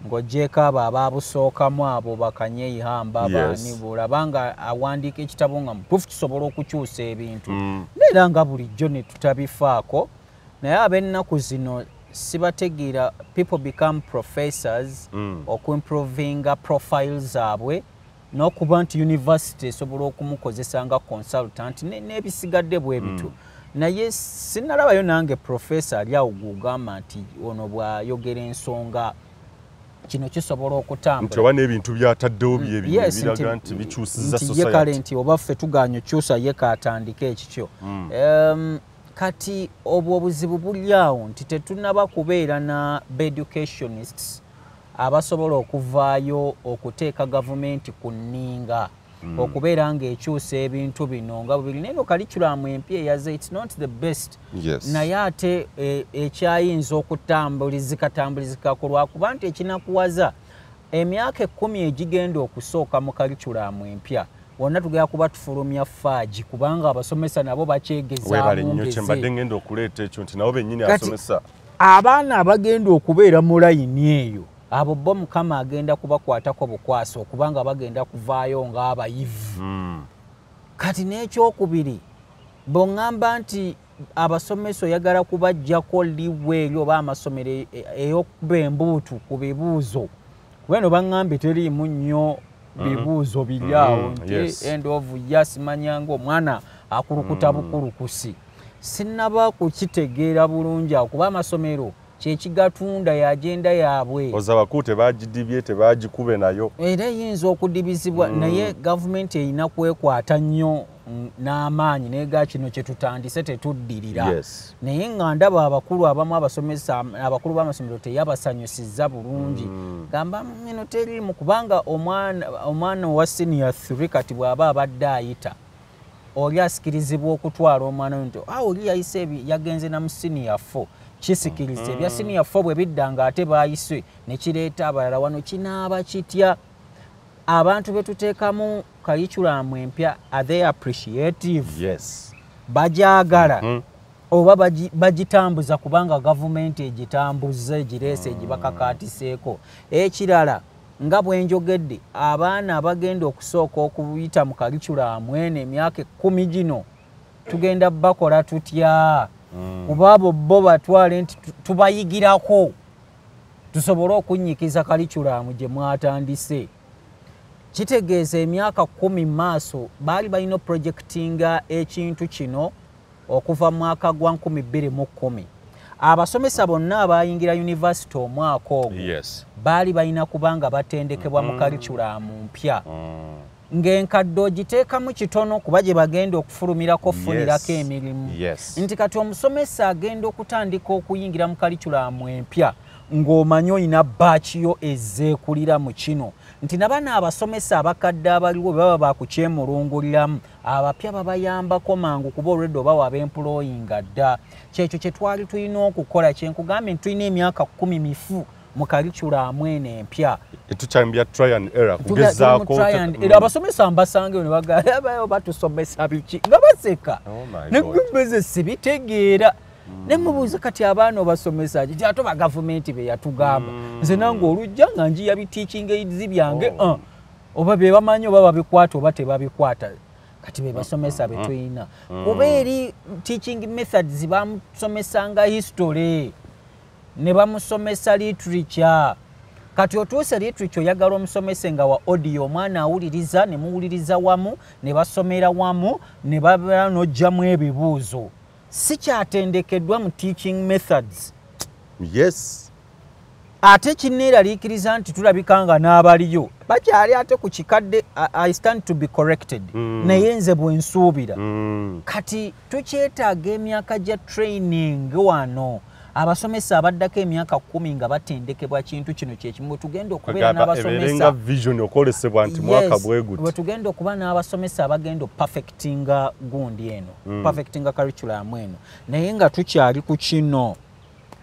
ng'ogyeko abo abaabusookamu, abo bakanyeyihamba, baani bw'olaba nga awandiika ekitabo nga mutuufu kisobola okukyusa ebintu, neera nga bulijjo ne tutabifaako. Naye ab'ennaku zino sibategeera. People become professors okuimprovinga profiles zaabwe n'okuba nti university esobola okumukozesa nga consultant n'ebisigadde bwe bityo. Naye sinnalabayo nange professor ali awo gw'ogamba nti ono bw'ayogera ensonga kino kisobola Nti okutambula. Oba n'ebintu byataddewo byebino Yes, ebiraga nti bikyusiza nti ye kale society. Nti oba ffe tuganye okyusa, ye kaatandike ekikyo. Kati obwo obuzibu buli awo nti tetunnaba kubeera na beducationists. abasobola okuvaayo okuteeka gavumenti ku nninga okubeera ng'ekyusa ebintu bino nga bubiri. Naye no curriculum empya eyaze, it's not the best. Naye ate ekyayinza okutambulizikatambulizikako lwakuba nti ekinakuwaza emyaka 10 egigenda okusooka mu curriculum empya wonna tugenda kuba tufulumya faaji, kubanga abasomesa nabo bakyegezaamu ngeze. Mbadde ngenda okuleeta ekyo nti nabo bennyini asomesa abaana abagenda okubeera mu layini eyo, abo bo Mukama agenda kubakwatako bukwasa okubanga bagenda kuvaayo ng'abayivu. Kati n'ekyokubiri, bw'oŋŋamba nti abasomesa oyagala kubaggyako liwe eri oba amasomero ey'okuba embuutu ku bibuuzo, kuba eno baŋŋambye teriimu nnyo bibuuzo biri awo nti end of year simanya ng'omwana akulukuta bukulukusi. Sinnaba kukitegeera bulungi awo, kuba amasomero kyekigatunda ya agenda yaabwe. Oza abakulu tebagidibye, tebagikube nayo. Era eyinza okudibizibwa, naye gavumenti erina kwekwata nnyo n'amaanyi neega kino kye tutandise tetuddirira. Naye nga ndaba abakulu abamu abasomesa, abakulu b'amasomero teyabasanyusizza bulungi. Gamba eno teriimu, kubanga omwana owa senior 3 kati bw'aba abadde ayita, oli asikirizibwa okutwala omwana we nti oli yayise yagenze na mu senior 4. Kisikiriza ebya senior 4 bwe bidda nga ate baayise ne kireeta abalala. Wano kinaaba kitya? Abantu be tuteekamu curriculum empya, are they appreciative? Yes. Bajaagala oba bagitambuza kubanga gavumenti egitambuza egireese egibakakaatiseeko. Ekirala nga bwe njogedde, abaana abagenda okusooka okuyita mu curriculum eno emyaka 10 gino tugenda bakola tutya? Kuba abo bo batwale nti tubayigirako tusobole okunnyikiza curriculum gye mwatandise. Kitegeeza emyaka 10 maaso baali balina projectinga ekintu kino okuva mu mwaka gwa 2010. Abasomesa bonna abayingira university omwaka ogwo baali balina kubanga batendekebwa mu curriculum mpya. Ng'enkadde ogiteekamu kitono kuba gye bagenda okufulumirako okufunirako emirimu. Nti kati omusomesa agenda okutandika okuyingira mu curriculum empya ng'omanyi olina batch yo ezzeekulira mu kino. Nti nabano abasomesa abakadde abaliwo bwe baba bakukyemulunguliramu, abapya babayambako mangu kuba olwedde oba wabemployinga dda. Kyekyo kye twali tulina okukola, kye nkugambye nti tulina emyaka 10 mifu mu curriculum eno empya. Tukyambya try and error, kugezaako. Abasomesa mbasangeyo ne bagamba batusomesa biki nga baseka. Ne sibitegeera. Ne mubuuza kati abaana obasomesa ki? Ate ba gavumenti be yatugamba. Nze nange olujja nga njiya bi teaching aids byange, oba be bamanyi oba babikwata oba tebabikwata. Kati be basomesa be tulina. Kuba eri teaching methods bamusomesanga history, ne bamusomesa literature. Kati otuuse literature oyagala omusomese nga wa audio, omwana awuliriza ne muwuliriza wamu, ne basomera wamu, ne babeera n'oggyamu ebibuuzo. Si kyatendekeddwa mu teaching methods. Yes. Ate kinneeraliikiriza nti tulabika nga n'abaliyo bakyali ate ku kikadde. I stand to be corrected. Naye nze bwe nsuubira. Kati tukyetaaga emyaka gya training wano. Abasomesa abaddako emyaka 10 nga batendekebwa kintu kino kyekimu. Tugenda okubeera n'abasomesa vision okwolesebwa nti mwaka bwe guti. Bwe tugenda okuba n'abasomesa abagenda perfectinga gundi eno, perfectinga curriculum eno. Naye nga tukyali ku kino.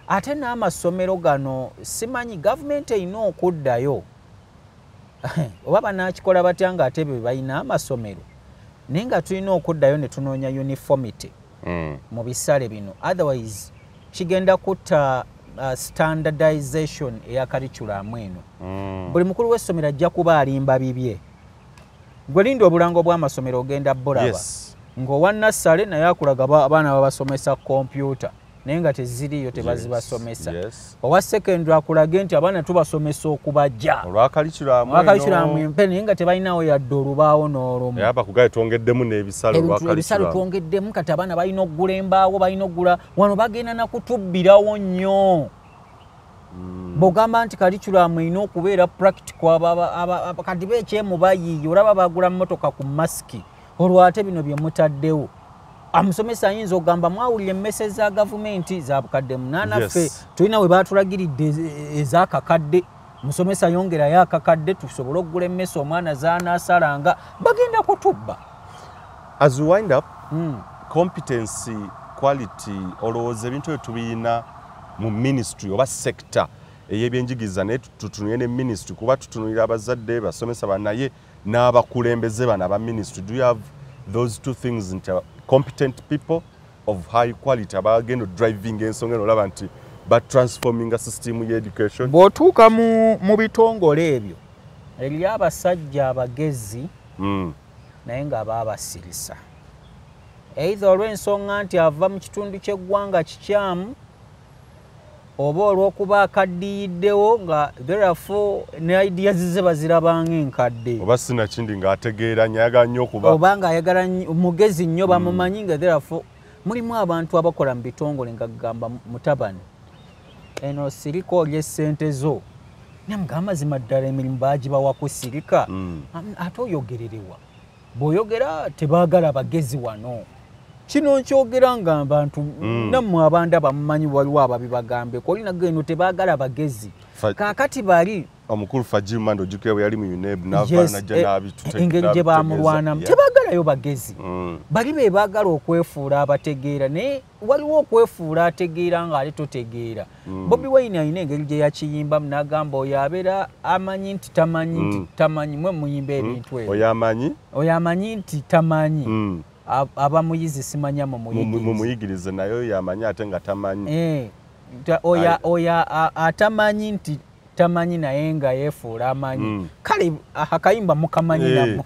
Ate n'amasomero gano simanyi gavumenti erina okuddayo oba banaakikola batya nga ate be balina amasomero, naye nga tulina okuddayo ne tunoonya uniformity mu bisale bino, otherwise kigenda kutta standardization eya curriculum eno. Buli mukulu w'essomero ajja kuba alimba bibye. Gwe linda obulango bw'amasomero ogenda bulaba ng'owa nassale naye akulaga abaana babasomesa kompyuta naye nga teziriiyo tebazibasomesa. Owa secondary akulage nti abaana tubasomesa okubajja olwa curriculum empe naye nga tebalinawo yadde olubaawo n'olumu. Abakugaye twongeddemu n'ebisale olwa curriculum. Ebisale twongeddemu, kati abaana balina okugula embaawo, balina okugula wano, bagenda na kutubbirawo nnyo. Bw'ogamba nti curriculum erina okubeera practical, kati beekyemu bayiiya, olaba bagula mmotoka ku masiki, olwo ate bino bye mutaddewo. Amusomesa ayinza okugamba mwawulira emmese za gavumenti za bukadde 8, ffe tulina we baatulagiridde ez'akakadde. Musomesa yongerayo akakadde tusobole okugula emmese omwana z'anaasalanga, bagenda kutubba. As we wind up, competency, quality, olowooza ebintu ebyo tubiyina mu ministry oba sector ey'ebyenjigiriza? Naye tutunulire ne ministry, kuba tutunulira abazadde, basomesa banaye n'abakulembeze bano aba ministry. Do you have those two things, nti competent people of high quality abagenda driving ensonga eno, olaba nti batransforminga system y'education? Bw'otuuka mu bitongole ebyo, eriyo abasajja abagezi naye nga baabasirisa, either olw'ensonga nti ava mu kitundu ky'eggwanga kikyamu, oba olw'okuba akaddiyiddewo nga therefore ne ideas ze bazirabanga enkadde, oba sinakindi ng'ategeera nnyo, ayagala nnyo okuba oba ng'ayagala mugezi nnyo, bamumanyi nga therefore. Mulimu abantu abakola mu bitongole nga gamba, "Mutabani, eno sirika olya essente zo." Namugamba, amazima ddala emirimu baagibawa kusirika. Ate oyogererewa? Bw'oyogera tebaagala bagezi wano. Kino nkyogera nga abantu nammwe abanda bamumanyi, waliwo ababibagambeko, olinaga eno tebaagala bagezi. Kaakati bali omukulu Fagil Mandy, ojjukira bwe yali mu UNEB n'ava najja engeri gye bamulwanamu, tebaagalayo bagezi. Bali be baagala okwefuula abategeera, naye waliwo okwefuula ategeera ng'ate totegeera. Bobi Wine alina engeri gye yakiyimbamu n'agamba oyo abeera amanyi nti tamanyi nti tamanyi. Mwe muyimba ebintu ebyo. Oyo amanyi Oyo amanyi nti tamanyi, aba muyizi, simanya mumuyigirize. Mumuyigirize, naye oyo amanyi ate nga tamanyi. Eh, oyo atamanyi nti tamanyi naye nga yeefuula amanyi. Kale akayimba mukamanyi nammwe.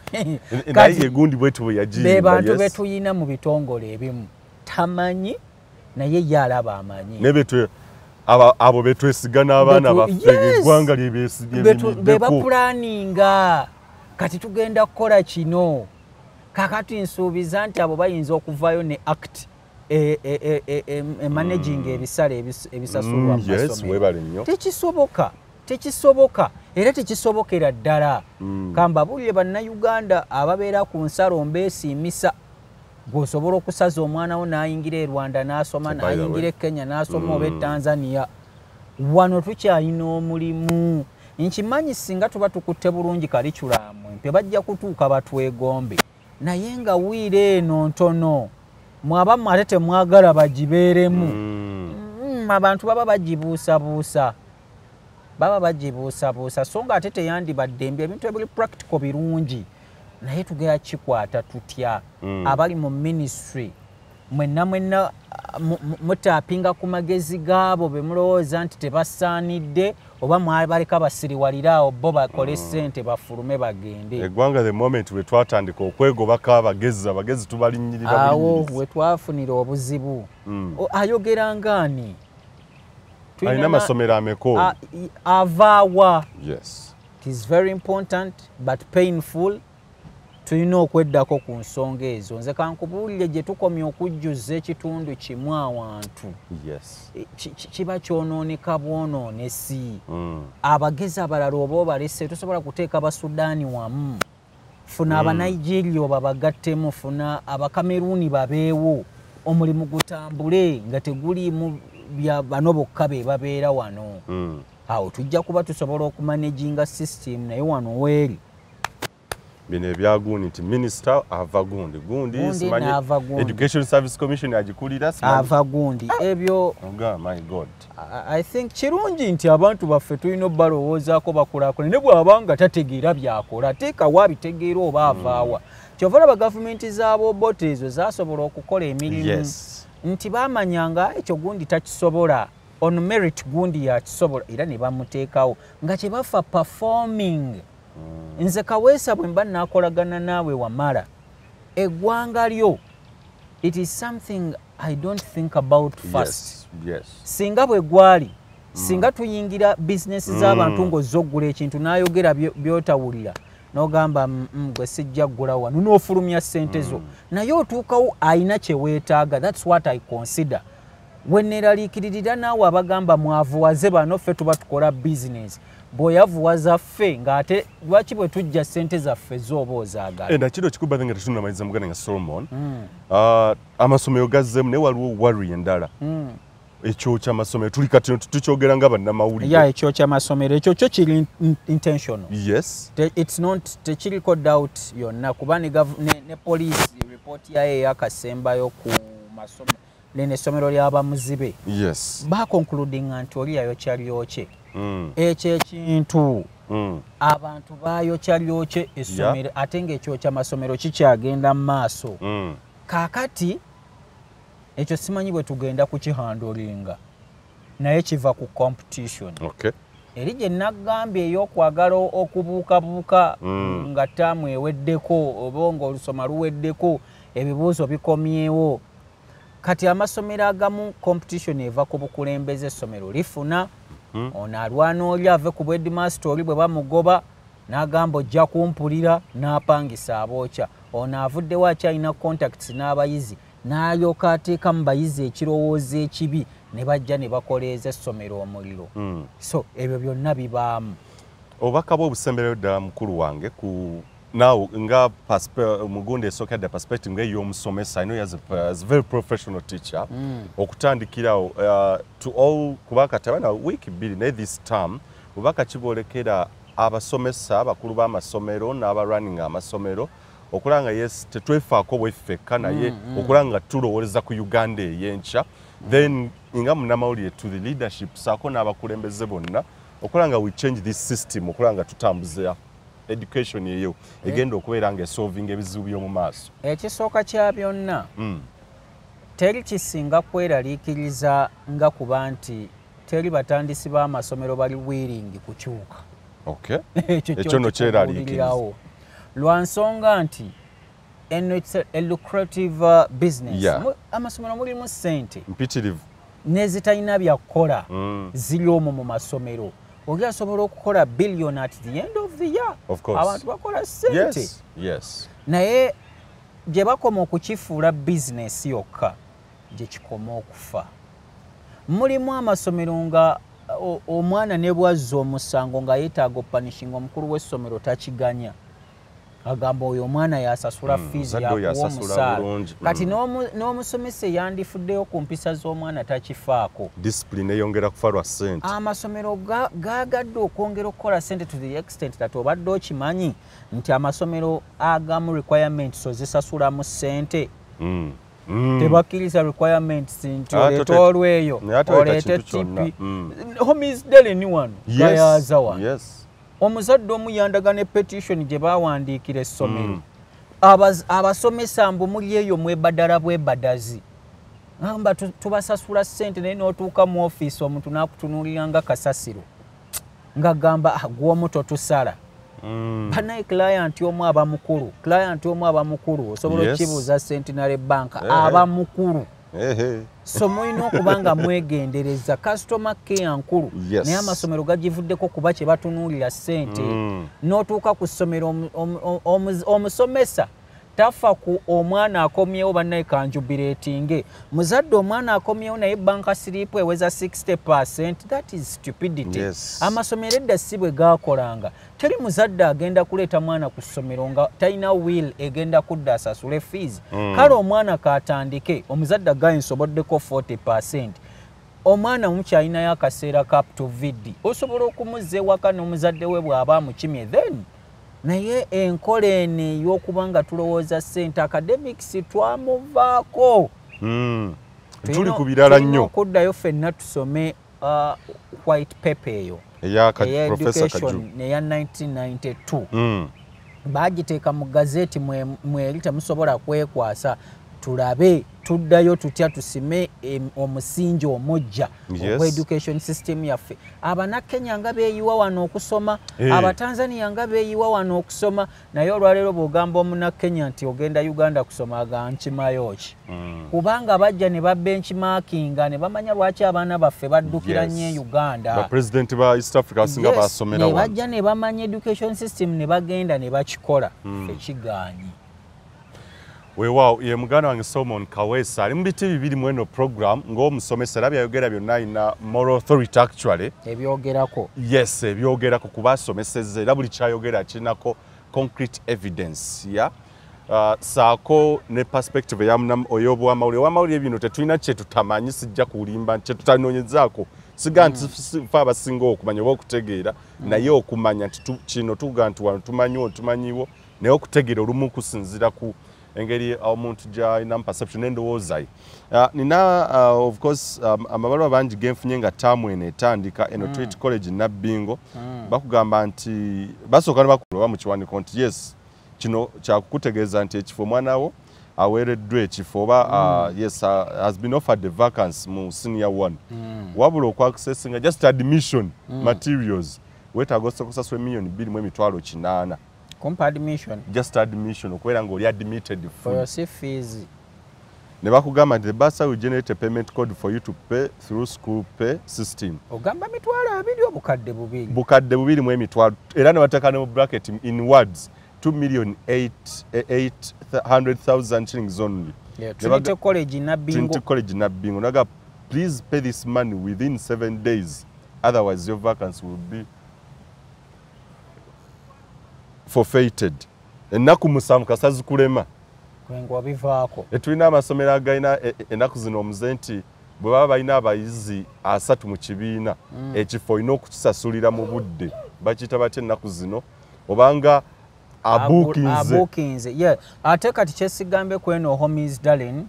Naye egundi bwetu bwe yagiyimba. Be bantu betuyina mu bitongole ebimu, tamanyi naye ye alaba amanyi. Abo betwesiga n'abaana baffe, eggwanga lye bapulaninga kati tugenda kukola kino. Kakati nsuubiza nti abo bayinza okuvayo ne act emanaging ebisale ebisasulwa mu masomero. Tekisoboka, tekisoboka, era tekisobokera ddala. Kambabuulire Bannayuganda ababeera ku nsalo, mbeesiimisa gw'osobola okusaza omwana wo n'ayingira e Rwanda n'asoma, n'ayingira e Kenya n'asoma, oba e Tanzania. Wano tukyalina omulimu. Nkimanyi singa tuba tukutte bulungi curriculum empya, bajja kutuuka batwegombe, naye nga wiire eno ntono, mwabamu ate temwagala bagibeeremu. Abantu baba bagibuusabuusa, baba bagibuusabuusa, so nga ate teyandibadde mbi. Ebintu ebiri practical birungi, naye tugera kikwata tutya? Abali mu ministry mwenna mwenna mutapinga ku magezi gaabo be mulowooza nti tebasaanidde, oba mwabaleka basiriwaliraawo bo bakole ssente bafulume bagende? Eggwanga the moment we twatandika okwegobako abagezi, abagezi tubalinnyirira. Awo we twafunira obuzibu. Ayogera ngaani? Alina amasomero ameka? Avaawa? It is very important but painful. Tulina okweddako ku nsonga ezo. Nze kankubuulire, gye tukomye okujjuza ekitundu kimu awantu, kiba kyonooneka bwonoonesi. Abagezi abalala oba obalese, tosobola kuteeka Basudaani wamu. Funa Abanigeria oba bagattemu, funa Abakameruuni babeewo, omulimu gutambule nga teguliimu bya bano bokka be babeera wano. Awo tujja kuba tusobola okumanaginga system, naye wano weeri Bino ebyagundi nti minisita ava gundi gundi, Gundi simanyi n'ava gundi. Education Service Commission agikulira, simanyi- Ava gundi, ebyo. Oga, my God. I think kirungi nti abantu baffe tulina obbalowoozaako bakulaakulana, ne bw'aba nga tategeera byakola, teekawo abitegeera oba avaawa. Kyova olaba gavumenti z'aboboto ezo zasobola okukola emirimu nti baamanyanga ekyo gundi takisobola, on merit gundi yakisobola, era ne bamuteekawo nga kyebafa performing. Nze Kaweesa, bwe mba naakolagana naawe wamala eggwanga lyo, it is something I don't think about first. Singa bwe gwali, singa tuyingira bizinesi z'abantu ng'ozza oggula ekintu n'ayogera by'otawulira n'ogamba, gwe sijja ggula wano," n'ofulumya ssente zo. Naye otuukawo ayina kye weetaaga. That's what I consider. Weneeraliikiririra naawe abagamba mwavuwaze bano, ffe tuba tukola bizinesi. Bw'oyavuwaza ffe ng'ate lwaki bwe tujja ssente zaffe z'oba ozaagala? Enda kino kikuba nga tetunnamaliza, muganda nga Solomon. Ah, amasomero gazzeemu, naye waliwo worry endala. Ekyo ky'amasomero tuli kati tukyogera nga bannamawulire. Yeah, ekyo ky'amasomero ekyo kyo kiri intentional. Yes. It's not, tekiriko doubt yonna, kuba ne police report yayo eyakasembayo ku masomero n'essomero ly'abamuzibe. Yes. Baconcludinga nti oli yayokya lyokye. Ekyo ekintu abantu bayokya lyokye essomero, ate ng'ekyo ky'amasomero kikyagenda mu maaso. Kaakati ekyo simanyi bwe tugenda kukihandolinga, naye kiva ku competition. Okay. Eri gye nagambye ey'okwagala okubuukabuuka nga ttaamu eweddeko oba ng'olusoma luweddeko, ebibuuzo bikomyewo. Kati amasomero agamu competition eva ku bukulembeze, essomero lifuna ono alwana oli ave ku headmaster, oli bwe bamugoba n'agamba ojja kumpulira, n'apangisa abookya. Ono avuddewo akyalina contacts n'abayizi, n'alyoka ateeka mu bayizi ekirowoozo ekibi, ne bajja ne bakoleeza essomero omuliro. So ebyo byonna bibaamu. Obubaka bwe obusembereyo ddala mukulu wange ku now nga mugundi esooka dda perspective ng'ey'omusomesa, I know as a very professional teacher, okutandikirawo to all, kuba kati abaana wiiki 2 naye this term bubaka kiboolekera abasomesa abakulu b'amasomero n'abarunning amasomero okulaba nga yes tetwefaako bweffekka, naye okulaba nga tulowooleza ku Uganda ey'enkya. Then nga munnamawulire to the leadership saako n'abakulembeze bonna okulaba nga we change this system, okulaba nga tutambuza education eyo egenda okubeera nga esolving ebizibu by'omu maaso. Ekisooka kya byonna, teri kisinga kweraliikiriza nga kuba nti teri batandisi b'amasomero bali willing kukyuka. Okay. Ekyo Ekyo nno kyeraliikiriza. Lwa nsonga nti eno it's a lucrative business. Amasomero mulimu ssente mpitirivu n'ezitalina byakukola ziri omwo mu masomero. Oli asobola okukola billion at the end of the year. Of course. Abantu bakola ssente. Yes. Yes. Naye gye bakoma okukifuula bizinesi yokka gye kikoma okufa. Mulimu amasomero nga omwana ne bw'azza omusango nga yeetaaga opanishinga, omukulu w'essomero takiganya. Agamba oyo omwana yasasula fees, Muzadde oyo yakuwa asasula omusaala. bulungi. Kati n'omusomesa eyandifuddeyo ku mpisa z'omwana takifaako. Discipline eyongera kufa lwa ssente. Amasomero gaagadde okwongera okukola ssente to the extent that obadde okimanyi nti amasomero agamu requirements ozisasulamu ssente. Tebakkiriza requirements nti oleete olweyo, Naye ate oleeta oleete kintu kyonna. tipi. Homies Deli ni wano, Gayaza wano. Yes. Omuzadde omu yandaga ne petition gye baawandiikira essomero. Abasomesa mbu muli eyo mwebadala bwebadazi. Ngamba tubasasula ssente, naye n'otuuka mu ofiisi omuntu n'akutunuulira nga kasasiro. Ng'agamba, gw'omu totusala. Banaye client omu aba mukulu, client omu aba mukulu, osobola okukibuuza Centenary Bank, aba mukulu. So mulina okuba nga mwegendereza, customer care nkulu. Naye amasomero gagivuddeko kuba kye batunuulira ssente. N'otuuka ku ssomero omusomesa tafa ku omwana akomyewo, bannaye kanjubireetinge. Muzadde omwana akomyewo naye banka slip eweza 60%, that is stupidity. Amasomero edda si bwe gaakolanga. Teri muzadde agenda kuleeta mwana ku ssomero nga talina will egenda kudda asasule fees. Kale omwana kaatandike, omuzadde agaye nsoboddeko 40%. Omwana mukyalinayo akaseera ka up to VD. Osobola okumuzza ewaka n'omuzadde we bw'aba amukimye then. Naye enkola eno ey'okuba nga tulowooza ssente, academics twamuvaako. Tuli ku birala Tulina nnyo. okuddayo ffenna tusome white paper eyo. Eya Eya Professor education Kaju. eya 1992. Baagiteeka mu gazeti mweri temusobola kwekwasa. Tulabe tuddayo tutya tusime omusingi omujja ogwa education system yaffe. Abannakenya nga beeyiwa wano okusoma, Abatanzania nga beeyiwa wano okusoma, naye olwaleero bw'ogamba omunnakenya nti ogenda Uganda kusoma aga nkimayo ki? Kubanga bajja ne babenchmarkinga ne bamanya lwaki abaana baffe baddukira nnyo e Uganda. Ba president ba East Africa abasinga basomera Ne wano. bajja ne bamanya education system ne bagenda ne bakikola. Ffe kigaanyi. Weewaawo, ye muganda wange Solomon Kaweesa ali mu biti bibiri mu eno program ng'omusomesa, era byayogera byonna alina moral authority actually. Ebyogerako. Yes, ebyogerako kuba asomesezza, era buli kyayogera kirinako concrete evidence. Yeah? Saako ne perspective ey'obwamawulire. Owamawulire bino tetulina kye tutamanyi, sijja kulimba kye tutanoonyezaako, siga nti fe abasinga okumanya oba okutegeera, naye okumanya nti kino tuga nti wano tumanyiwo tumanyiwo, naye okutegeera olumu kusinziira ku engeri omuntu gy'alina mu perception n'endowooza ye. Nina of course amabaluwa bangi genfunye nga taamu eno etandika eno. Trinity College Nabbingo bakugamba nti basooka ne bakuloba mu kiwandiiko nti yes, kino kyakukutegeeza nti ekifo omwana wo aweereddwa ekifo oba yes, has been offered a vacancy mu senior one, wabula okwaccessinga just admission materials weetaaga okusasula 2,800,000. Kumpa admission. Just admission, okubeera ng'oli admitted. For your fees. Ne bakugamba nti the bursar will generate a payment code for you to pay through school pay system. Ogamba 20,000, 2,000? 2,200,000, era ne bateeka ne mu bracket, in words, 2 million 800,000 shillings only. Yeah, Trinity College Nabbingo. Trinity College Nabbingo. Naga, please pay this money within 7 days, otherwise your vacancy will be forfeited. Ennaku 7 kasita zikulema. Kwengo bivaako. Tulina amasomero agalina ennaku zino omuze nti bwe baba balina abayizi 30 mu kibiina, ekifo olina okukisasulira mu budde. Bakiyita batya ennaku zino? Obanga abuukinze. Abuukinze, yeah. Ate kati kyesigambe kweno Homies Darling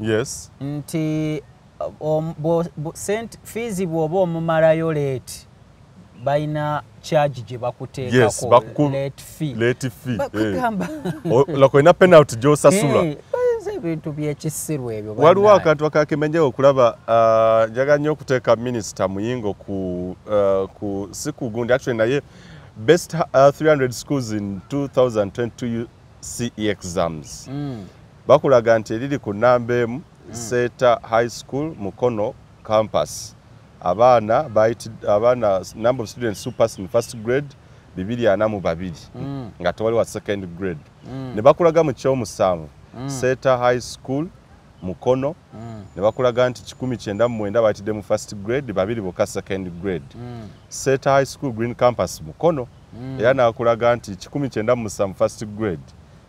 nti fees bw'oba omumalayo late, balina charge gye bakuteekako, late fee. Late fee. Bakugamba like olina penalty gy'osasula. Bayinza ebintu byekisiru ebyo. Waliwo bannange. Akantu akakemenyewo okulaba, njagala nnyo okuteeka Minisita Muyingo ku si ku gundi actually, naye best 300 schools in 2022 CE exams, bakulaga nti eriri ku namba 1, Seta High School Mukono campus, abaana abaana, number of students who pass in first grade 242, nga tewali wa second grade. Ne bakulaga mu kyomusanvu, Seta High School Mukono, ne bakulaga nti 199 bayitidde mu first grade, babiri bokka second grade. Seta High School Green Campus Mukono, era nakulaga nti 197 first grade,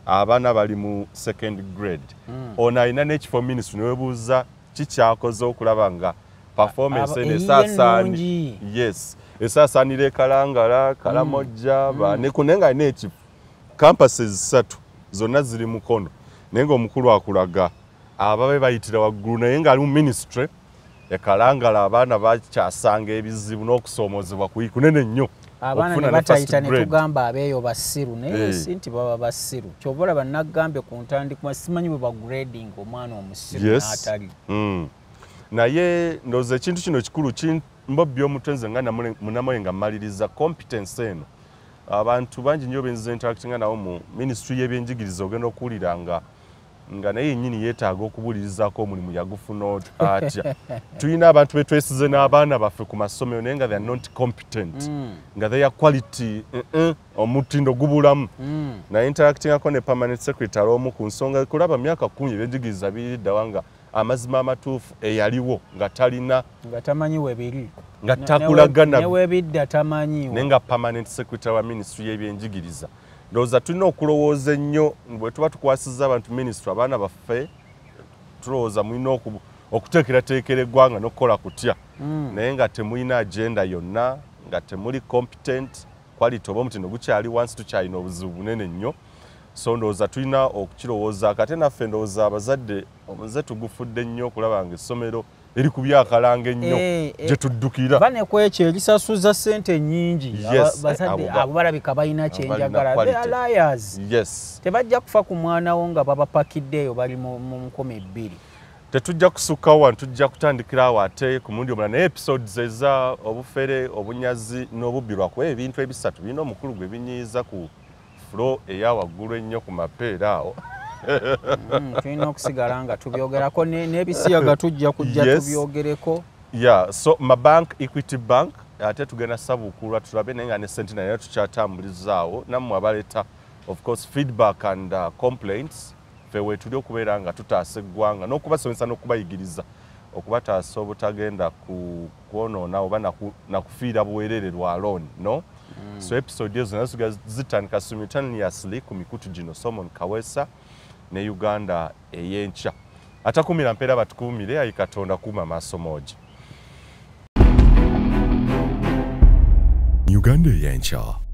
abaana bali mu second grade. Ono alina n'ekifo ministry, newebuuza kikyakoze okulaba nga performance eno eyiye esaasaani ennungi. Yes, esaasaanira ekalangala Kalamojja mm. Naye nga alina ekifo, campuses ssatu zonna ziri Mukono, naye ng'omukulu akulaga ababe bayitira waggulu, naye ng'ali mu ministry ekalangala abaana bakyasanga ebizibu n'okusoomozebwa kunene nnyo abaana okufuna ne ne first batayita ne grade. Tugamba abeeyo basiru, naye si nti baba basiru. Kyova olaba nagambye ku ntandikwa, simanyi bwe bagrading omwana omusiru n'atali. Naye ndowooza ekintu kino kikulu mbobbi omutwe nze nga munamwe nga mmaliriza competence eno. Abantu bangi nnyo benziza interactinga nabo mu ministry y'ebyenjigiriza, ogenda okuwulira nga naye yennyini yeetaaga okubuulirizaako omulimu yagufuna atya. Tulina abantu betwesize n'abaana baffe ku masomero, naye nga they are not competent, nga their quality omutindo gubulamu. Naye interactingako ne permanent secretary omu ku nsonga kulaba myaka 10 ebyenjigiriza biriddawa, nga amazima amatuufu eyaliwo nga talina nga tamanyi webiri. Nga takulagana. Newebidda tamanyiwo. Naye nga permanent secretary wa ministry y'ebyenjigiriza. Ndowooza tulina okulowooza ennyo bwe tuba tukwasizza abantu ministry abaana baffe. Tulowooza mulina okuteekerateekera eggwanga n'okukola kutya, naye nga temulina agenda yonna, nga temuli competent, quality oba omutindo gukyali wansi, tukyalina obuzibu bunene nnyo. So ndowooza tulina okukirowoozaako. Ate naffe ndowooza abazadde omuze tugufudde nnyo okulaba nga essomero eri ku byakalanga ennyo gye tuddukira. Ba ne ku ekyo erisasuza ssente nnyingi. Yes, Bazadde abo balabika balina balina kyenjagala. quality. They are liars. Tebajja kufa ku mwana wo nga babapakiddeeyo bali mu 2,000. Tetujja kusukkawo wano, tujja kutandikira awo ate ku mulundi omulala, naye episodes eza obufere, obunyazi n'obubbi, lwakuba ebintu ebisatu birina omukulu gwe binyiiza ku floor eya waggulu ennyo ku mapeera awo. Tulina okusigala nga tubyogerako n'ebisiyaga tujja kujja tubyogereko. Yeah, so mabank, Equity Bank, ate tugenda sabuukulwa tulabe, naye nga ne Centenary nayo tukyatambulizaawo. Nammwe abaleeta of course feedback and complaints, ffe weetuli okubeera nga tutaasa eggwanga n'okubasomesa n'okubayigiriza okubataasa obutagenda ku kwonoona oba nakufiira bwerere lwa loan no. So episode ezo nazo zitandika simultaneously ku mikutu gino, Solomon Kawesa Ne Uganda ey'enkya. Atakumira mpeera batukuumire, ayi Katonda kuuma amaaso moogi. Uganda ey'enkya.